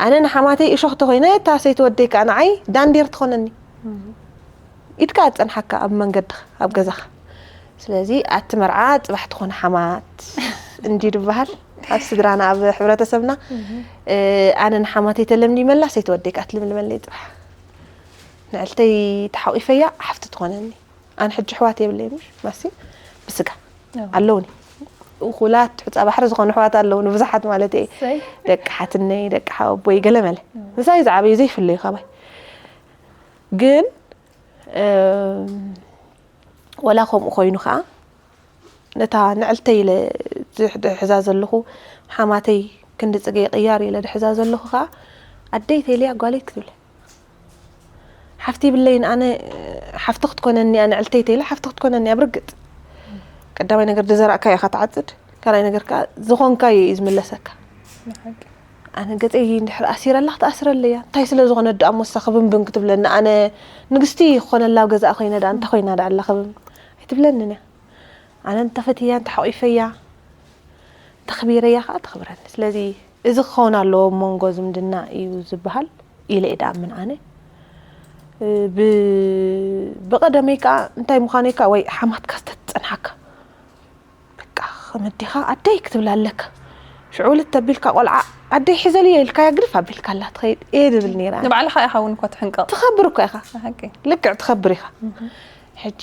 ኣነ ንሓማተይ እሾኽ ተኮይነ እታ ሰይቲ ወደይ ከዓ ንዓይ ዳንዴር ትኾነኒ ኢድካ ኣጸንሓካ ኣብ መንገድኻ ኣብ ገዛኻ። ስለዚ ኣቲ መርዓ ጽባሕ ትኾነ ሓማት እንዲ ዝበሃል ኣብ ስድራና ኣብ ሕብረተሰብና፣ እ፣ ኣነ ንሓማተይ ተለምሊመላ ሰይተወደይ ከኣ ትልምልመለይ ጽባሕ። ንዕልተይ ተሓቂፈያ ሓፍቲ ትኾነኒ። ኣነ ሕጂ ኣሕዋት የብለይ ምሽ ማሲ ብስጋ ኣለውኒ። እኹላት ሑጻ ባሕሪ ዝኾኑ ኣሕዋት ኣለውኒ ብዙሓት ማለት እየ። ደቂ ሓትነይ ደቂ ሓወቦይ ገለመለ ምሳይ ዝዓበዩ ዘይፍለዩ ካባይ። ግን ወላ ከምኡ ኮይኑ ከዓ ነታ ንዕልተይ ኢለ ድሕዛ ዘለኹ ሓማተይ ክንዲ ጽገ ቅያር ኢለ ድሕዛ ዘለኹ ከዓ ኣደይ ተይለያ ጓለይ ክትብል ሓፍቲ ይብለይን ኣነ ሓፍቲ ክትኮነኒ እያ ንዕልተይ ተይለ ሓፍቲ ክትኮነኒ እያ ብርግጽ ቀዳማይ ነገር ድዘራእካዮ ኢኻ ትዓጽድ ካልኣይ ነገር ከዓ ዝኾንካዮ እዩ ዝምለሰካ ኣነ ገፀይ እንድሕር ኣሲረላ ክትኣስረለያ እንታይ ስለ ዝኾነ ደኣ ሞሳ ክብንብን ክትብለኒ ኣነ ንግስቲ ክኾነላ ኣብ ገዛኣ ኮይነ ደኣ እንታይ ኮይና ደኣ ኣላ ክብን ኣይትብለንን እያ ኣነ እንተፈትያ እንተሓቂፈያ እንተኽቢረያ ከዓ ተኽብረኒ ስለዚ እዚ ክኸውን ኣለዎ ኣብ መንጎ ዝምድና እዩ ዝበሃል ኢለ እየ ደኣምን ኣነ ብቀደመይ ከዓ እንታይ ምዃነይ ከዓ ወይ ሓማትካ ዝተፀንሓካ በቃ ከም ኣዴኻ ኣደይ ክትብል ኣለካ ሽዑ ውልድ ተቢልካ ቆልዓ ኣደይ ሒዘልዮ ኢልካያ ግድፍ ኣቢልካ ኣላ ትኸይድ እየ ዝብል ነይረ ኣነ። ንባዕልኻ ኢኻ እውን እኮ ትሕንቀቕ። ትኸብር እኮ ኢኻ። ሓቂ። ልክዕ ትኸብር ኢኻ። ሕጂ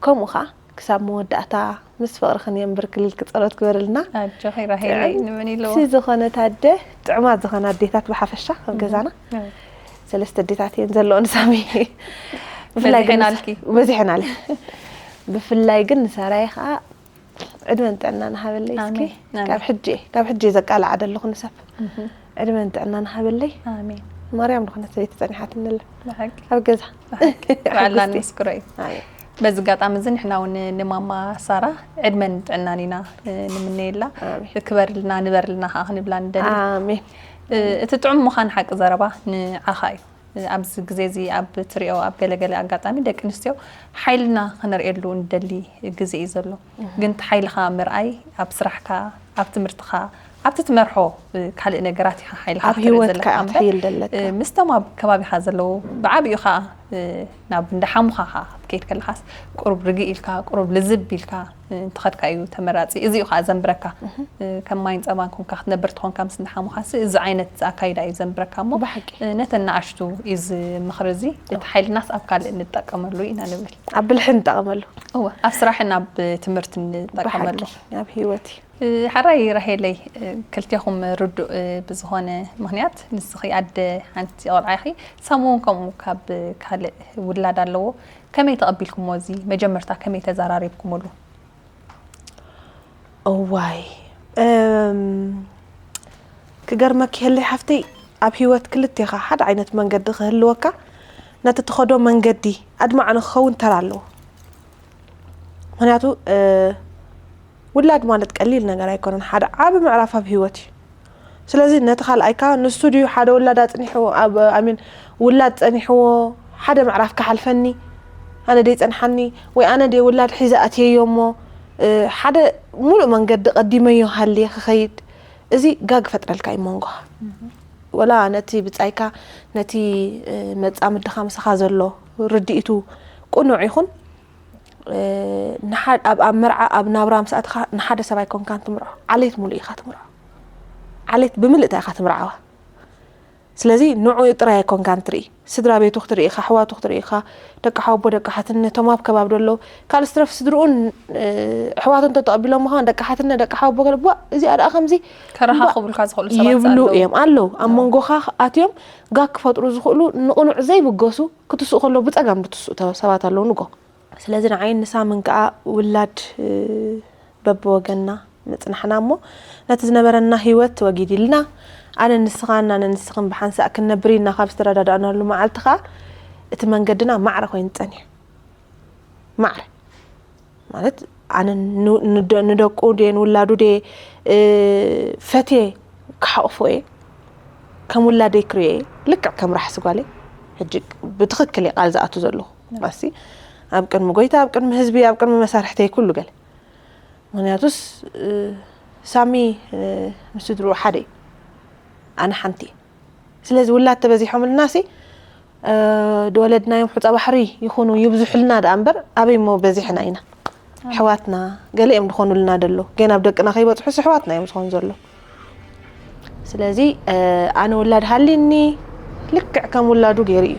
ከምኡ ኸዓ ክሳብ መወዳእታ ምስ ፍቕርኽን የንብርክልልኪ ጸሎት ግበርልና። ኣጆኺ ራሄለይ ንመን ኢልዎ። ጥዕምቲ ዝኾነት ኣደ ጥዕማት ዝኾና ኣዴታት ብሓፈሻ ኣብ ገዛና ሰለስተ ኣዴታት እየን ዘለውን ሳሚ ብፍላይ ግን በዚሐናልኪ። በዚሐናል ብፍላይ ግን ንሳራይ ከዓ ዕድመን ጥዕናን ሃበለይ እስኪ ኣሜን፣ ኣሜን። ካብ ሕጂ ካብ ሕጂ ዘቃልዓ ዘለኹ ንሰብ ዕድመን ጥዕናን ሃበለይ ኣሜን። ማርያም ዝኾነት ሰበይቲ ጸኒሓትንለ ብሓቂ። ኣብ ገዛ ብሓቂ። ባዕልና ንምስክሮ እዩ። ኣሜን። በዚ ኣጋጣሚ እዚ ንሕና እውን ንማማ ሳራ ዕድመን ጥዕናን ኢና ንምነየላ ኣሜን። ክበርልና ንበርልና ከዓ ክንብላ ንደሊ ኣሜን። እቲ ጥዑም ምዃን ሓቂ ዘረባ ንዓኻ እዩ ኣብዚ ግዜ እዚ ኣብ ትሪኦ ኣብ ገለገለ ኣጋጣሚ ደቂ ኣንስትዮ ሓይልና ክነርእየሉ እንደሊ ግዜ እዩ ዘሎ ግን እቲ ሓይልኻ ምርኣይ ኣብ ስራሕካ ኣብ ትምህርትኻ ኣብቲ ትመርሖ ካልእ ነገራት ኢኻ ሓይልኻ ኣብ ክትርኢ ህይወትካ ዘለካ እያ እምበር ትሕይል ዘለካ ምስቶም ኣብ ከባቢኻ ዘለዉ ብዓብኡ ኸዓ ናብ እንዳ ሓሙኻ ኸዓ ክትከይድ ከለኻስ ቁሩብ ርግእ ኢልካ ቁሩብ ልዝብ ኢልካ እንተኸድካ እዩ ተመራጺ። እዚ'ዩ ኸኣ ዘንብረካ። ከም ማይን ጸባን ኮንካ ክትነብር ተኾንካ ምስ እንዳ ሓሙኻሲ እዚ ዓይነት ኣካይዳ እዩ ዘንብረካ እሞ ብሓቂ። ነተን ንኣሽቱ እዚ ምኽሪ እዚ እቲ ሓይልናስ ኣብ ካልእ ንጠቀመሉ ኢና ንብል። ኣብ ብልሒ ንጠቐመሉ። እወ ኣብ ስራሕን ኣብ ትምህርቲ ንጠቀመሉ። ብሓቂ ኣብ ህይወት እዩ። ሓራይ ራሄለይ ክልቴኹም ርዱእ ብዝኾነ ምኽንያት ንስኺ ኣደ ሓንቲ ቆልዓ ኢኺ ሳሚ እውን ከምኡ ካብ ካልእ ውላድ ኣለዎ ከመይ ተቐቢልኩሞ እዚ መጀመርታ ከመይ ተዘራሪብኩምሉ? እዋይ እም፣ ክገርመኪ ህለይ ሓፍተይ ኣብ ህይወት ክልቴኻ ሓደ ዓይነት መንገዲ ክህልወካ ነቲ ትኸዶ መንገዲ ኣድማዕ ንክኸውን ተራ ኣለዎ ምክንያቱ እ፣ ውላድ ማለት ቀሊል ነገር ኣይኮነን ሓደ ዓቢ ምዕራፍ ኣብ ህይወት እዩ ስለዚ ነቲ ካልኣይካ ንሱ ድዩ ሓደ ውላድ ኣጽኒሕዎ ኣብ ኣሚን ውላድ ጸኒሕዎ ሓደ ምዕራፍ ክሓልፈኒ ኣነ ደይ ጸንሓኒ ወይ ኣነ ደይ ውላድ ሒዘ ኣትየዮ እሞ ሓደ ሙሉእ መንገዲ ቀዲመዮ ሃልየ ክኸይድ እዚ ጋግ ፈጥረልካ እዩ መንጎኻ ወላ ነቲ ብጻይካ ነቲ መጻምድኻ ምሳኻ ዘሎ ርድኢቱ ቅኑዕ ይኹን ኣብ መርዓ ኣብ ናብራ ምስ ኣትኻ ንሓደ ሰብ ኣይኮንካን ትምርዖ ዓሌት ሙሉእ ኢኻ ትምርዖ ዓሌት ብምልእታ ኢኻ ትምርዓዋ ስለዚ ንዑ ጥራይ ኣይኮንካን ትርኢ ስድራ ቤቱ ክትርኢ ኢኻ ኣሕዋቱ ክትርኢ ኢኻ ደቂ ሓወቦ ደቂ ሓትነ እቶም ኣብ ከባቢ ዘለዉ ካልእ ስትረፍ ስድርኡን ኣሕዋቱ እንተተቐቢሎሞ ከማን ደቂ ሓትነ ደቂ ሓወቦ ገለ ቧእ እዚኣ ደኣ ከምዚ ከረኻኽቡልካ ዝኽእሉ ሰባት ይብሉ ኣለዉ። እዮም ኣለዉ ኣብ መንጎኻ ኣትዮም ጋግ ክፈጥሩ ዝኽእሉ ንቕኑዕ ዘይብገሱ ክትስኡ ከለዉ ብጸጋም ዝትስኡ ሰባት ኣለዉ ንጎ ስለዚ ንዓይን ንሳምን ከኣ ውላድ በብወገንና ምጽናሕና እሞ ነቲ ዝነበረና ህይወት ወጊድ ኢልና ኣነ ንስኻን ኣነ ንስኽን ብሓንሳእ ክንነብር ኢልና ካብ ዝተረዳዳእናሉ መዓልቲ ከኣ እቲ መንገድና ማዕረ ኮይኑ ጸኒሑ ማዕረ ማለት ኣነ ንደቁ ድየ ንውላዱ ድየ ፈትየ ክሓቕፎ እየ ከም ውላደይ ክሪኦ እየ ልክዕ ከም ራሕሲ ጓለይ ሕጂ ብትኽክል እየ ቃል ዝኣቱ ዘለኹ ማሲ ኣብ ቅድሚ ጎይታ ኣብ ቅድሚ ህዝቢ ኣብ ቅድሚ መሳርሕተይ ኩሉ ገለ ምክንያቱስ ሳሚ ምስ ስድርኡ ሓደ እዩ ኣነ ሓንቲ እየ ስለዚ ውላድ ተበዚሖምልና ሲ እ፣ ድወለድናዮም ሑፃ ባሕሪ ይኹኑ ይብዝሑልና ደኣ እምበር ኣበይ እሞ በዚሕና ኢና። ኣሕዋትና ገለ እዮም ዝኾኑልና ደሎ። ገና ኣብ ደቅና ከይበፅሑስ ኣሕዋትና እዮም ዝኾኑ ዘሎ። ስለዚ፣ እ፣ ኣነ ውላድ ሃልዩኒ ልክዕ ከም ውላዱ ገይሩ እዩ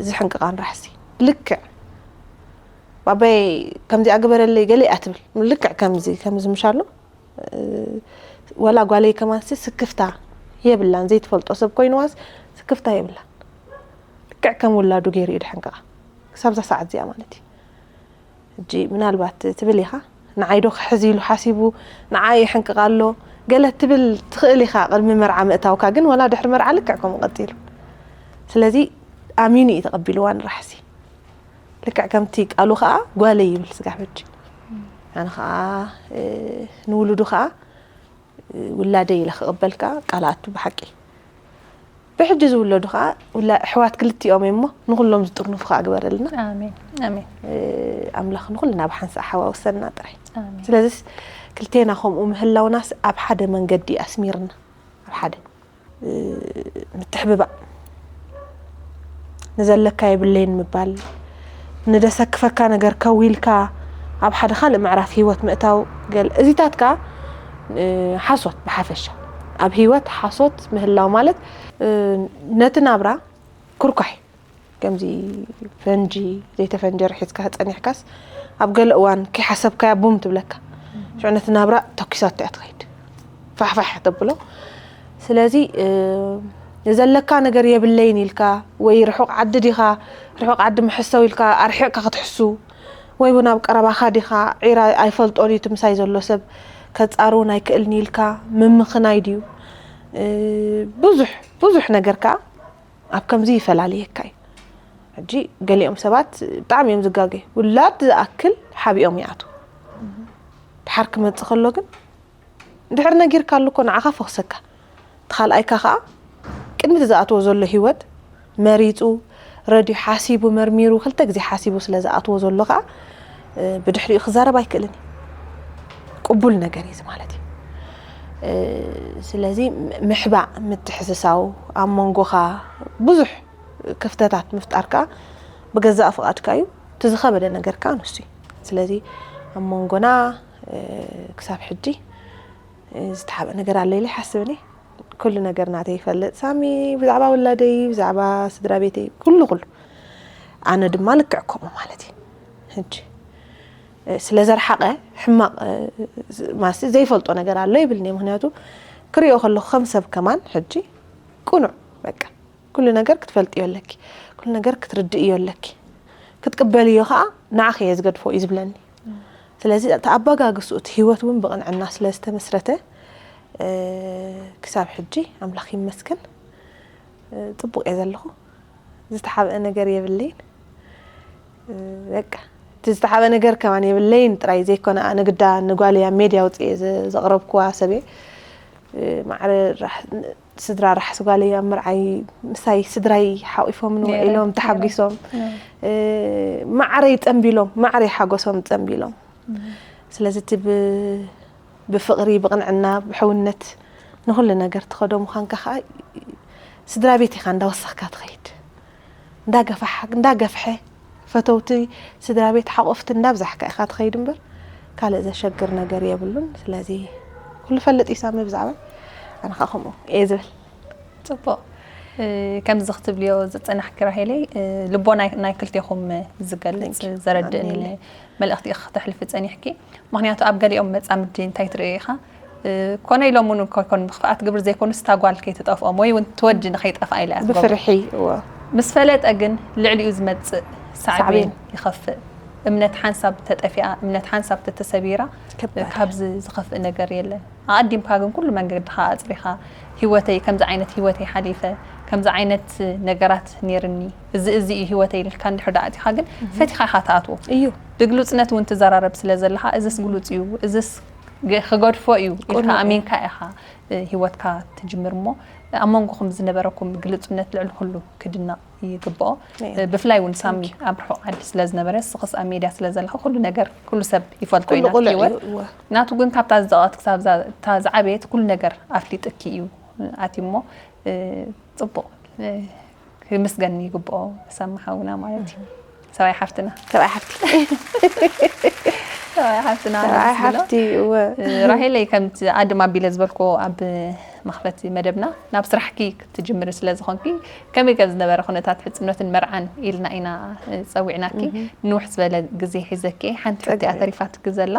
ዝሕንቅቓ ንራሕሲ። ልክዕ ባባይ ከምዚኣ ግበረለይ ገለ እያ ትብል። ልክዕ ከምዚ፣ ከምዚ ምሻሎ፣ እ፣ ወላ ጓለይ ከማንሲ ስክፍታ የብላን። ዘይትፈልጦ ሰብ ኮይንዋስ ስክፍታ የብላን። ልክዕ ከም ውላዱ ገይሩ እዩ ድሕንቅቓ። ክሳብ እዛ ሰዓት እዚኣ ማለት እዩ። ሕጂ ምናልባት ትብል ኢኻ፣ ንዓይ ዶ ክሕዝ ኢሉ ሓሲቡ፣ ንዓይ ይሕንቅቕ ኣሎ፣ ገለ ትብል ትኽእል ኢኻ ቅድሚ መርዓ ምእታውካ፣ ግን ወላ ድሕሪ መርዓ ልክዕ ከምኡ ቀጺሉ። ስለዚ ኣሚኑ እዩ ተቐቢልዋ ንራሕሲ። ልክዕ ከምቲ ቃሉ ኸኣ ጓለይ ይብል ስጋብ ሕጂ። ኣነ ኸኣ፣ እ፣ ንውሉዱ ኸኣ፣ እ፣ ውላደይ ኢለ ክቕበል ከኣ ቃል ኣቱ ብሓቂ። ብሕጂ ዝውለዱ ኸኣ ውላ-፣ ኣሕዋት ክልቲኦም እዮም እሞ ንኹሎም ዝጥርንፉ ኸኣ ግበረልና። ኣሜን፣ ኣሜን። እ፣ ኣምላኽ ንኹልና ብሓንሳእ ሓዋውሰና ጥራይ። ኣሜን። ስለዚስ ክልቴና ከምኡ ምህላውናስ ኣብ ሓደ መንገዲ ኣስሚርና፣ ኣብ ሓደ፣ እ፣ ምትሕብባእ፣ ንዘለካ የብለይን ምባል፣ ንደሰክፈካ ነገር ከዊልካ ኣብ ሓደ ካልእ ምዕራፍ ህይወት ምእታው፣ ገል-፣ እዚታት ከኣ፣ እ፣ ሓሶት ብሓፈሻ። ኣብ ህይወት ሓሶት ምህላው ማለት፣ እ፣ ነቲ ናብራ ኩርኳሕ፣ ከምዚ ፈንጂ፣ ዘይተፈንጀረ ሒዝካ ጸኒሕካስ፣ ኣብ ገለ እዋን ከይሓሰብካያ ቡም ትብለካ። ሽዑ ነቲ ናብራ ተኪሳቶ እያ ትኸይድ። ፋሕፋሕ ተብሎ። ስለዚ፣ እ፣ ዘለካ ነገር የብለይን ኢልካ፣ ወይ ርሑቕ ዓዲ ዲኻ፣ ርሑቕ ዓዲ ምሕሰው ኢልካ ኣርሒቕካ ክትሕሱ፣ ወይ እውን ኣብ ቀረባኻ ዲኻ፣ ዒራ ኣይፈልጦን እዩ እቲ ምሳይ ዘሎ ሰብ፣ ከጻርውን ኣይክእልን ኢልካ ምምኽናይ ድዩ? እ፣ ብዙሕ፣ ብዙሕ ነገር ከኣ ኣብ ከምዚ ይፈላልየካ እዩ። ሕጂ ገሊኦም ሰባት ብጣዕሚ እዮም ዝጋገዩ። ውላድ ዝኣክል ሓቢኦም ይኣትዉ። ድሓር ክመጽእ ከሎ ግን፣ እንድሕር ነጊርካሉ እኮ ንዓኻ ፈኹሰካ። እቲ ካልኣይካ ከኣ ቅድሚ እቲ ዝኣትዎ ዘሎ ህይወት መሪጹ፣ ረድዩ፣ ሓሲቡ፣ መርሚሩ፣ ክልተ ግዜ ሓሲቡ ስለ ዝኣትዎ ዘሎ ከኣ፣ እ፣ ብድሕሪኡ ክዛረብ ኣይክእልን እዩ። ቅቡል ነገር እዩ እዚ ማለት እዩ። እ፣ ስለዚ ም-፣ ምሕባእ፣ ምትሕስሳው ኣብ መንጎኻ ብዙሕ ክፍተታት ምፍጣር ከኣ ብገዛእ ፍቓድካ እዩ። እቲ ዝኸበደ ነገር ከኣ ንሱ እዩ። ስለዚ ኣብ መንጎና፣ እ፣ ክሳብ ሕጂ፣ እ፣ ዝተሓብአ ነገር ኣሎ ኢለ ይሓስብን እየ። ኩሉ ነገር ናተይ ይፈልጥ ሳሚ፣ ብዛዕባ ውላደይ፣ ብዛዕባ ስድራ ቤተይ፣ ኩሉ፣ ኩሉ። ኣነ ድማ ልክዕ ከምኡ ማለት እዩ። ሕጂ፣ እ፣ ስለ ዘርሓቐ ሕማቕ፣ እ፣ ዝ-፣ ማለትሲ ዘይፈልጦ ነገር ኣሎ ይብልኒ እየ። ምኽንያቱ ክሪኦ ከለኹ ከም ሰብ ከማን ሕጂ ቅኑዕ፣ በቃ፣ ኩሉ ነገር ክትፈልጥዮ ኣለኪ፣ ኩሉ ነገር ክትርድእዮ ኣለኪ፣ ክትቅበልዮ ከኣ ንዓኺ እየ ዝገድፎ እዩ ዝብለኒ። ስለዚ እቲ ኣበጋግስኡ፣ እቲ ህይወት እውን ብቕንዕና ስለ ዝተመስረተ፣ እ፣ ክሳብ ሕጂ ኣምላኽ ይመስገን፣ እ፣ ጽቡቕ እየ ዘለኹ። ዝተሓብአ ነገር የብለይን። እ፣ በቃ፣ እቲ ዝተሓብአ ነገር ከማን የብለይን ጥራይ ዘይኮነ፣ ኣነ ግዳ ንጓለይ ኣብ ሜድያ ኣውጽኤ ዘ-፣ ዘቕረብክዋ ሰብ እየ። እ፣ ማዕረ ራሕ-፣ ስድራ ራሕሲ ጓለይ ኣብ መርዓይ ምሳይ ስድራይ ሓቂፎምኒ ነይረ፣ ውዒሎም ነይረ። ተሓጒሶም፣ እ። እ፣ ማዕረይ ጸንቢሎም፣ ማዕረይ ሓጎሶም ጸንቢሎም። እም። ስለዚ እቲ ብ-፣ ብፍቕሪ፣ ብቕንዕና፣ ብሕውነት ንኹሉ ነገር ትኸዶ ምዃንካ ኸኣ ስድራ ቤት ኢኻ እንዳወሰኽካ ትኸይድ። እንዳገፋሕ-፣ እንዳገፍሐ ፈተውቲ ስድራ ቤት ሓቆፍቲ እንዳብዛሕካ ኢኻ ትኸይድ እምበር ካልእ ዘሸግር ነገር የብሉን። ስለዚ ኩሉ ፈልጥ እዩ ሳሚ ብዛዕባ ኣነ ኸኣ ከምኡ እየ ዝብል። ጽቡቕ። እ፣ ከምዚ ክትብልዮ ዝጸናሕኪ ራሄለይ፣ እ፣ ልቦና ናይ ክልቴኹም ዝገልጽ Thank you። ዘረድእን ኣሜን። መልእኽቲ ኢኺ ክተሕልፊ ጸኒሕኪ። ምኽንያቱ ኣብ ገሊኦም መጻምድቲ እንታይ ትርእዮ ኢኻ? እ፣ ኮነ ኢሎም እውን እንከይኮኑ ብኽፍኣት ግብሪ ዘይኮኑስ እታ ጓል ከይትጠፍኦም ወይ እውን እቲ ወዲ ንኸይጠፍኣ ኢላ እያ ትገብሮ። ብፍርሒ፣ እወ። ምስ ፈለጠ ግን ልዕሊኡ ዝመጽእ ሳዕቤን ሳዕቤን። ይኸፍእ። እምነት ሓንሳብ ተጠፊኣ፣ እምነት ሓንሳብ ተተሰቢራ፣ ከባድ። ካብዚ ዝኸፍእ ነገር የለን። ኣቐዲምካ ግን ኩሉ መንገድኻ ኣጽሪኻ፣ ህይወተይ፣ ከምዚ ዓይነት ህይወተይ ሓሊፈ፣ ከምዚ ዓይነት ነገራት ነይርኒ፣ እዚ፣ እዚ እዩ ህይወተይ ኢልካ እንድሕር ደኣ ኣቲኻ ግን እህ። ፈቲኻ ኢኻ ትኣትዎ። እዩ። ብግሉጽነት እውን ትዘራረብ ስለ ዘለኻ፣ እዝስ ግሉጽ እዩ፣ እዝስ ገ-፣ ክገድፎ እዩ ኢልካ ቅኑዕ እዩ። ኣሚንካ ኢኻ፣ እ፣ ህይወትካ ትጅምር እሞ፣ ኣብ መንጎኹም ዝነበረኩም ግሉጽነት ልዕሊ ኩሉ ክድነቕ ይግብኦ። ነይሩ። እ፣ ብፍላይ እውን ሳሚ Thank you። ኣብ ርሑቕ ዓዲ ስለ ዝነበረ፣ ንስኽስ ኣብ ሜድያ ስለ ዘለኻ፣ ኩሉ ነገር፣ ኩሉ ሰብ ይፈልጦ ኩሉ እዩ ናትኪ ቁልዕ ህይወት። እዩ፣ እወ። ናቱ ግን ካብታ ዝደቐት ክሳብ ዛ-፣ እታ ዝዓበየት ኩሉ ነገር ኣፍሊጥኪ እዩ ኣትዩ እሞ፣ እ፣ ጽቡቕ፣ እ፣ ክምስገን ይግብኦ። ሰማ ሓውና ማለት እዩ። ሰብኣይ ሓፍትና። ሰብኣይ ሓፍቲ። ሰብኣይ ሓፍትና ሰብኣይ ሓፍቲ እወ። ራሄለይ፣ ከምቲ ኣድም ኣቢለ ዝበልኮ ኣብ መኽፈቲ መደብና፣ ናብ ስራሕኪ ክትጅምሪ ስለ ዝኾንኪ፣ ከመይ ከም ዝነበረ ኩነታት ሕፅኖትን መርዓን ኢልና ኢና ፀዊዕናኪ። ንውሕ ዝበለ ግዜ ሒዘኪ፣ ሓንቲ ሕቲኣ ተሪፋትኪ ዘላ።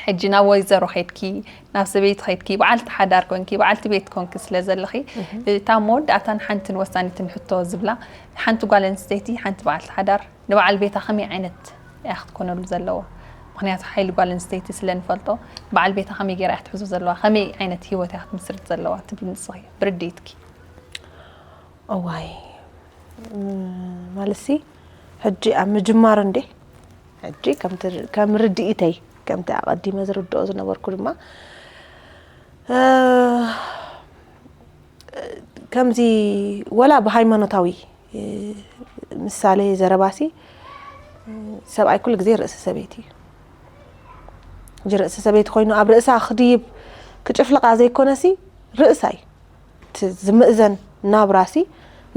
ሕጂ ናብ ወይዘሮ ኸይድኪ፣ ናብ ሰበይቲ ኸይድኪ፣ በዓልቲ ሓዳር ኮንኪ፣ በዓልቲ ቤት ኮንኪ ስለ ዘለኺ፣ እታ መወዳእታን ሓንትን ወሳኒትን ሕቶ ዝብላ፣ ሓንቲ ጓል ኣንስተይቲ፣ ሓንቲ በዓልቲ ሓዳር ንበዓል ቤታ ከመይ ዓይነት እያ ክትኮነሉ ዘለዋ? ምኽንያቱ ሓይሊ ጓል ኣንስተይቲ ስለ ንፈልጦ፣ በዓል ቤታ ከመይ ገይራ እያ ክትሕዞ ዘለዋ? ከመይ ዓይነት ህይወት እያ ክትምስርት ዘለዋ ትብሊ ንስኺ ብርድኢትኪ? እዋይ ማለትሲ ሕጂ ኣብ ምጅማሩ እንዴ ሕጂ ከም ርድኢተይ ከምቲ ኣቐዲመ ዝርድኦ ዝነበርኩ ድማ ከምዚ ወላ ብሃይማኖታዊ ምሳሌ ዘረባሲ ሰብኣይ ኩሉ ግዜ ርእሲ ሰበይቲ እዩ። ሕጂ ርእሲ ሰበይቲ ኮይኑ ኣብ ርእሳ ክድይብ ክጭፍልቓ ዘይኮነሲ ርእሳ እዩ እቲ ዝምእዘን ናብራሲ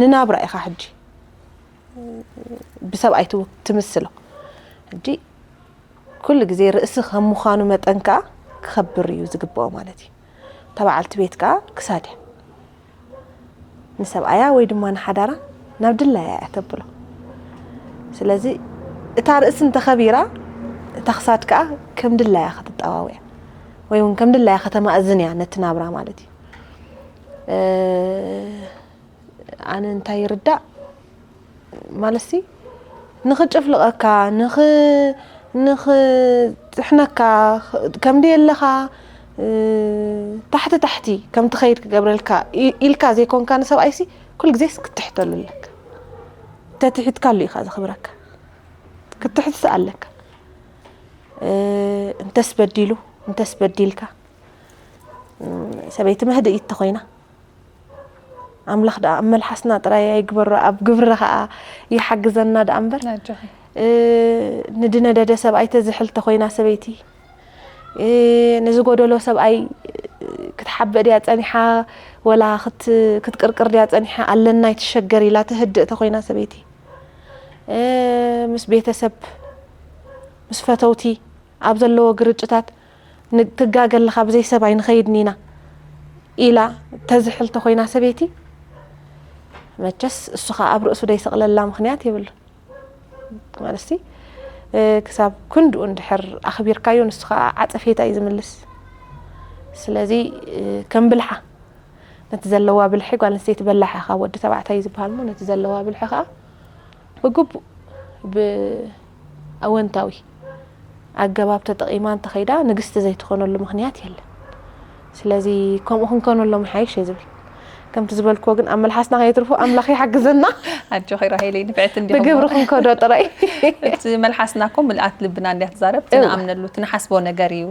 ንናብራ ኢኻ ሕጂ ብሰብኣይ ትው- ትምስሎ። ሕጂ ኩሉ ግዜ ርእሲ ከም ምዃኑ መጠን ከኣ ክኸብር እዩ ዝግብኦ ማለት እዩ። እታ በዓልቲ ቤት ከኣ ክሳድ እያ ንሰብኣያ ወይ ድማ ንሓዳራ ናብ ድላያ እያ ተብሎ። ስለዚ እታ ርእሲ እንተኸቢራ እታ ክሳድ ከኣ ከም ድላያ ክትጠዋወያ ወይ እውን ከም ድላያ ከተማእዝን እያ ነቲ ናብራ ማለት እዩ። ኣነ እንታይ ይርዳእ ማለትሲ ንኽጭፍልቐካ ንኽጥሕነካ ከም ደየለኻ ታሕቲ ታሕቲ ከም ትኸይድ ክገብረልካ ኢልካ ዘይኮንካ ንሰብኣይሲ ኩሉ ግዜስ ክትሕተሉ ኣለካ። ተትሒትካሉ ኢኻ ዘኽብረካ። ክትሕትት ኣለካ። እንተስ በዲሉ እንተስ በዲልካ ሰበይቲ መህድኢት ተኾይና ኣምላኽ ደኣ ኣብ መልሓስና ጥራይ ኣይግበሮ ኣብ ግብሪ ኸኣ ይሓግዘና ደኣ እምበር ንድነደደ ሰብኣይ ተዝሕል ተኾይና ሰበይቲ ንዝጎደሎ ሰብኣይ ክትሓብእ ድያ ጸኒሓ ወላ ክትቅርቅር ድያ ጸኒሓ ኣለና ይትሸገር ኢላ ትህድእ ተኾይና ሰበይቲ ምስ ቤተሰብ ምስ ፈተውቲ ኣብ ዘለዎ ግርጭታት ትጋገ ኣለኻ ብዘይ ሰብ ኣይንኸይድን ኢና ኢላ ተዝሕል ተኾይና ሰበይቲ መቸስ እሱ ኸዓ ኣብ ርእሱ ደይሰቕለላ ምኽንያት የብሉን። ማለትሲ ክሳብ ክንድኡ እንድሕር ኣኽቢርካዮ ንሱ ኸዓ ዓጸፌታ እዩ ዝምልስ። ስለዚ ከም ብልሓ ነቲ ዘለዋ ብልሒ ጓል ኣንስተይቲ በላሕ እያ ካብ ወዲ ተባዕታይ እዩ ዝበሃል እሞ ነቲ ዘለዋ ብልሒ ኸዓ ብግቡእ ብኣወንታዊ ኣገባብ ተጠቒማ እንተኸይዳ ንግስቲ ዘይትኾነሉ ምኽንያት የለን። ስለዚ ከምኡ ክንከነሎም ይሓይሽ እየ ዝብል። ከምቲ ዝበልክዎ ግን ኣብ መልሓስና ከየትርፎ ኣምላኽ ይሓግዘና። ኣጆኺ ራሄለይ ንፍዕቲ እንዲኹም። ብግብሪ ክንከዶ ጥራይ። እቲ መልሓስና እኮ ምልኣት ልብና እንድያ ትዛረብ፣ እቲ ንኣምነሉ እቲ ንሓስቦ ነገር እዩ።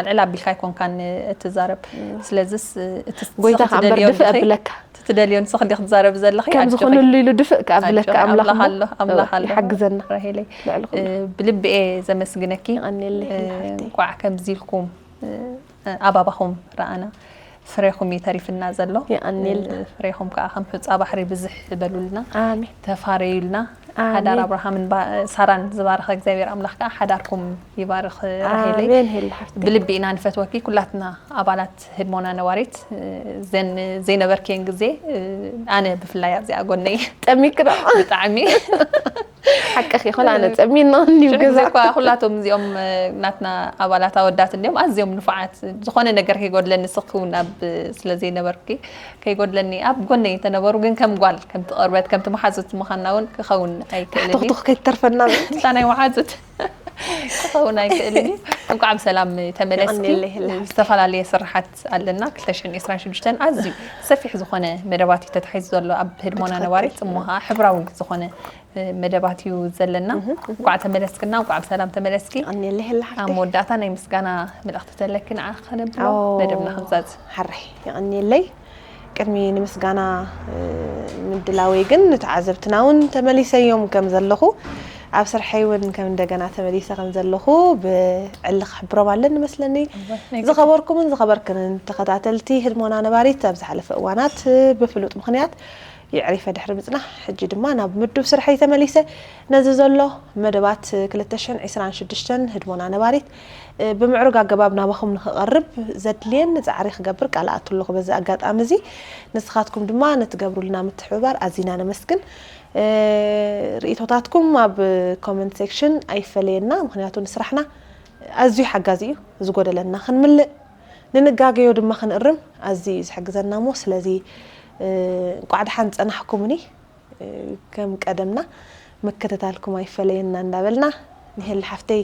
ኣልዕል ኣቢልካ ኣይኮንካን እትዛረብ። ስለዚስ እቲ ንስኺ ጎይታ ከኣ እምበር ትደልዮ ድፍእ ኣለኺ፣ ኣብለካ። እቲ ትደልዮ ንስኺ እንዲኺ ትዛረቢ ዘለኺ። ከም ኣጆኺ። ዝኾነሉ ኢሉ ድፍእ ከኣ ኣብለካ ኣጆኺ፣ ኣምላኽ ኣምላኽ እሞ ኣሎ፣ ኣምላኽ ኣሎ። ይሓግዘና። ራሄለይ፣ ልዕሊ ኩሉ። እ፣ ብልቢ እየ ዘመስግነኪ። የቐንየለይ፣ እ፣ ሓፍተይ። እንቋዕ ከምዚ ኢልኩም፣ እ፣ ኣባባኹም ረኣና። ፍሬኹም እዩ ተሪፍና ዘሎ። የቐንየልና። እ፣ ፍሬኹም ከኣ ከም ሑጻ ባሕሪ ብዝሕ በሉልና። ኣሜን። ተፋረዩልና። ኣሜን። ሓዳር ኣብርሃምን ባ-፣ ሳራን ዝባረኸ እግዚኣብሔር ኣምላኽ ከኣ ሓዳርኩም ይባርኽ። ራሄለይ፣ ኣሜን። ሄሊ ሓፍተይ። ብልቢ ኢና ንፈትወኪ። ኩላትና ኣባላት ህድሞና ነዋሪት፣ እ፣ ዘን ዘይነበርክየን ግዜ፣ እ፣ ኣነ ብፍላይ ኣብዚኣ ጎነይ ጠሚክና። ብጣዕሚ። ሓቅኺ ይኹን ኣነ ጸሚና እንዲሁ ሽሕ ግዜ ገዛ። እኳ ኩላቶም እዚኦም፣ እ፣ ናትና ኣባላት ኣወዳት እንዲኦም ኣዝዮም ንፉዓት። ዝኾነ ነገር ከይጎድለኒ ንስኺ እውን ኣብ ስለ ዘይነበርኪ ከይጎድለኒ ኣብ ጎነይ እንተነበሩ፣ ግን ከም ጓል፣ ከምቲ ቅርበት፣ ከምቲ መሓዙት ምዃንና እውን ክኸውን ኣይክእልን እዩ። ትኽትኽ ከይተርፈና። እታ ናይ መሓዙት ክኸውን ኣይክእልን እዩ። እንኳዕ ብሰላም ተመለስኪ። የቐንየለይ፣ ሄሊ ሓፍተይ። ዝተፈላለየ ስራሓት ኣለና። ክልተ ሽሕን ዕስራን ሽዱሽተን ኣዝዩ ሰፊሕ ዝኾነ መደባት እዩ ተታሒዙ ዘሎ ኣብ ህድሞና ትኽክል። ነባሪት። እሞ ኸዓ ሕብራዊ ዝኾነ መደባት እዩ ዘለና። እንኳዕ ተመለስክና፣ እንኳዕ ብሰላም ተመለስኪ። የቐንየለይ፣ ሄሊ ሓፍተይ። ኣብ መወዳእታ ናይ ምስጋና መልእኽቲ ተለኪ ንዓኺ ከነብሎ ኦ፣ መደብና ክንዛዝ። ሓራይ፣ የቐንየለይ። ቅድሚ ንምስጋና፣ እ፣ ምድላወይ ግን ንተዓዘብትና እውን ተመሊሰዮም ከም ዘለኹ፣ ኣብ ስርሐይ እውን ከም እንደገና ተመሊሰ ከም ዘለኹ ብዕሊ ክሕብሮም ኣለኒ መስለኒ። እወ፣ ናይ ግድን። ዝኸበርኩምን ዝኸበርክንን ተኸታተልቲ ህድሞና ነባሪት፣ ኣብ ዝሓለፈ እዋናት ብፍሉጥ ምኽንያት የዕሪፈ ድሕሪ ምጽናሕ፣ ሕጂ ድማ ናብ ምዱብ ስርሐይ ተመሊሰ። ነዚ ዘሎ መደባት ክልተ ሽሕን ዕስራን ሽዱሽተን ህድሞና ነባሪት፣ እ፣ ብምዕሩግ ኣገባብ ናባኹም ንኽቐርብ ዘድልየኒ ጻዕሪ ክገብር ቃል ኣእቱ ኣለኹ። በዚ ኣጋጣሚ እዚ ንስኻትኩም ድማ ንትገብሩልና ምትሕብባር ኣዚና ነመስግን። እ፣ ርእይቶታትኩም ኣብ ኮመንት ሴክሽን ኣይፈለየና፣ ምኽንያቱ ንስራሕና ኣዝዩ ሓጋዚ እዩ። ዝጎደለና ክንምልእ፣ ንንጋገዮ ድማ ክንእርም ኣዝዩ እዩ ዝሕግዘና እሞ፣ ስለዚ፣ እ፣ እንቋዕ ደሓን ጸናሕኩምኒ። እ፣ ከም ቀደምና ምክትታልኩም ኣይፈለየና እንዳበልና፣ ንሄሊ ሓፍተይ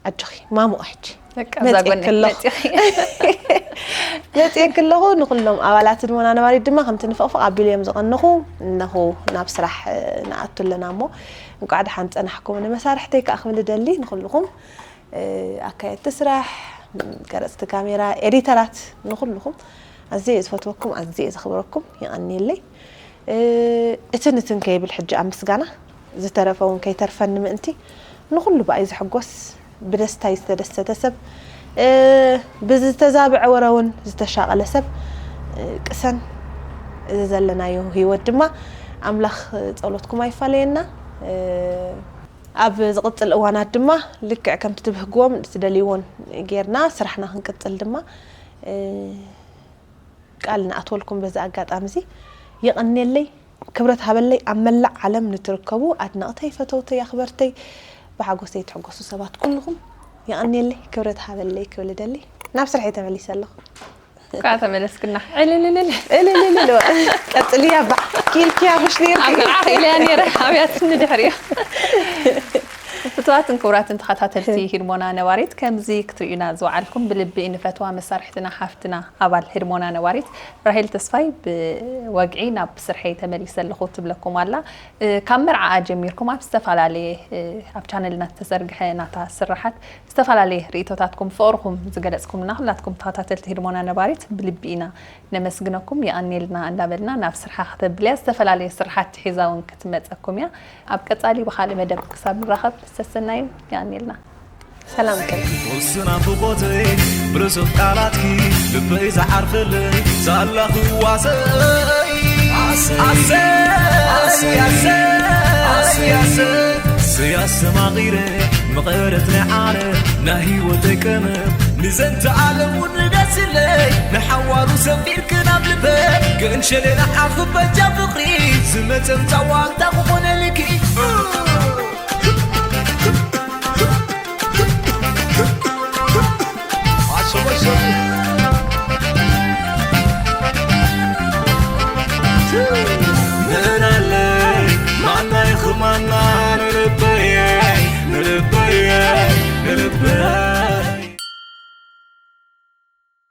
ኣጆኺ ማሙቕ ሕጂ በቃ፣ እዛ መጽኤ ጎነይ ከለኹ። መጽኤ። መጽኤ ከለኹ ንኹሎም ኣባላት ህድሞና ነባሪት ድማ ከምቲ ንፈቕፍቕ ኣቢሉ እዮም ዝቐንኹ። እነኹ ናብ ስራሕ፣ እ፣ ንኣቱ ኣለና እሞ፣ እንቋዕ ደሓን ጸናሕኩም። ንመሳርሕተይ ከኣ ክብል እደሊ ንኹልኹም፣ እ፣ ኣካየድቲ ስራሕ፣ ቀረጽቲ ካሜራ፣ ኤዲተራት፣ ንኹልኹም ኣዝየ እየ ዝፈትወኩም፣ ኣዝየ እየ ዘኽብረኩም። የቐንየለይ። እ፣ እትን እትን ከይብል ሕጂ ኣብ ምስጋና፣ ዝተረፈ እውን ከይተርፈኒ ምእንቲ፣ ንኹሉ ብኣይ ዝሕጎስ፣ ብደስታይ ዝተደሰተ ሰብ፣ እ፣ ብዝተዛብዐ ወረ እውን ዝተሻቐለ ሰብ፣ እ፣ ቅሰን። እዚ ዘለናዮ ህይወት ድማ ኣምላኽ ጸሎትኩም ኣይፋለየና። እ፣ ኣብ ዝቕጽል እዋናት ድማ ልክዕ ከምቲ ትብህግዎን ትደልይዎን ጌርና ስራሕና ክንቅጽል ድማ፣ እ፣ ቃል ንኣትወልኩም። በዚ ኣጋጣሚ እዚ የቐንየለይ፣ ክብረት ሃበለይ። ኣብ መላእ ዓለም ንትርከቡ ኣድነቕተይ፣ ፈተውተይ፣ ኣኽበርተይ፣ ብሓጎሰይ ትሕጎሱ ሰባት ኩልኹም የቐንየለይ፣ ክብረት ሃበለይ ክብል እደሊ። ናብ ስርሐይ ተመሊሰ ኣለኹ። እኳ ተመለስክና። ዕልልልል። እልልልል። ቀጽልያ ባ። ኪልክያ ምሽ ነይርኪ? ኣብ ንዓኺ ኢለያ ነይረ፣ ኣብያትኒ ድሕሪኡ። ፍቱዋትን ክቡራትን ተኸታተልቲ ህድሞና ነባሪት፣ ከምዚ ክትርእዩና ዝወዓልኩም ብልቢ ንፈትዋ መሳርሕትና፣ ሓፍትና፣ ኣባል ህድሞና ነባሪት ራሄል ተስፋይ ብወግዒ ናብ ስርሐይ ተመሊሰ ኣለኹ ትብለኩም ኣላ። እ፣ ካብ መርዓኣ ጀሚርኩም ኣብ ዝተፈላለየ፣ እ፣ ኣብ ቻነልና ዝተዘርግሐ ናታ ስራሓት ዝተፈላለየ ርእይቶታትኩም፣ ፍቕርኹም ዝገለጽኩምና ኩላትኩም ተኸታተልቲ ህድሞና ነባሪት ብልቢ ኢና ነመስግነኩም፣ የቐንየልና እንዳበልና ናብ ስርሓ ከተብልያ ዝተፈላለየ ስራሓት ሒዛ እውን ክትመጸኩም እያ። ኣብ ቀጻሊ ብኻልእ መደብ ክሳብ ንራኸብ ሰሰናዩ፣ የቐንየልና። ሰላም ከ። ውስና ፍቆተይ ብርሱት ቃላትኪ ልበይ ዝዓርፈለይ ሳላ ክዋሰይ ኣሰይ ኣሰይ ኣሰይ ኣሰይ ኣሰይ ኣሰይ ኣስተማቒረ መቐረት ናይ ዓለም ናይ ህይወተይ ቀመም ንዘንተ ዓለም እውን ንገስለይ ንሓዋሩ ሰፊርክን ኣብ ልበይ ግን ሸሌና ዓኽበጃ ፍቕሪ ዝመጸም ጻዋልታ ክኾነልኪ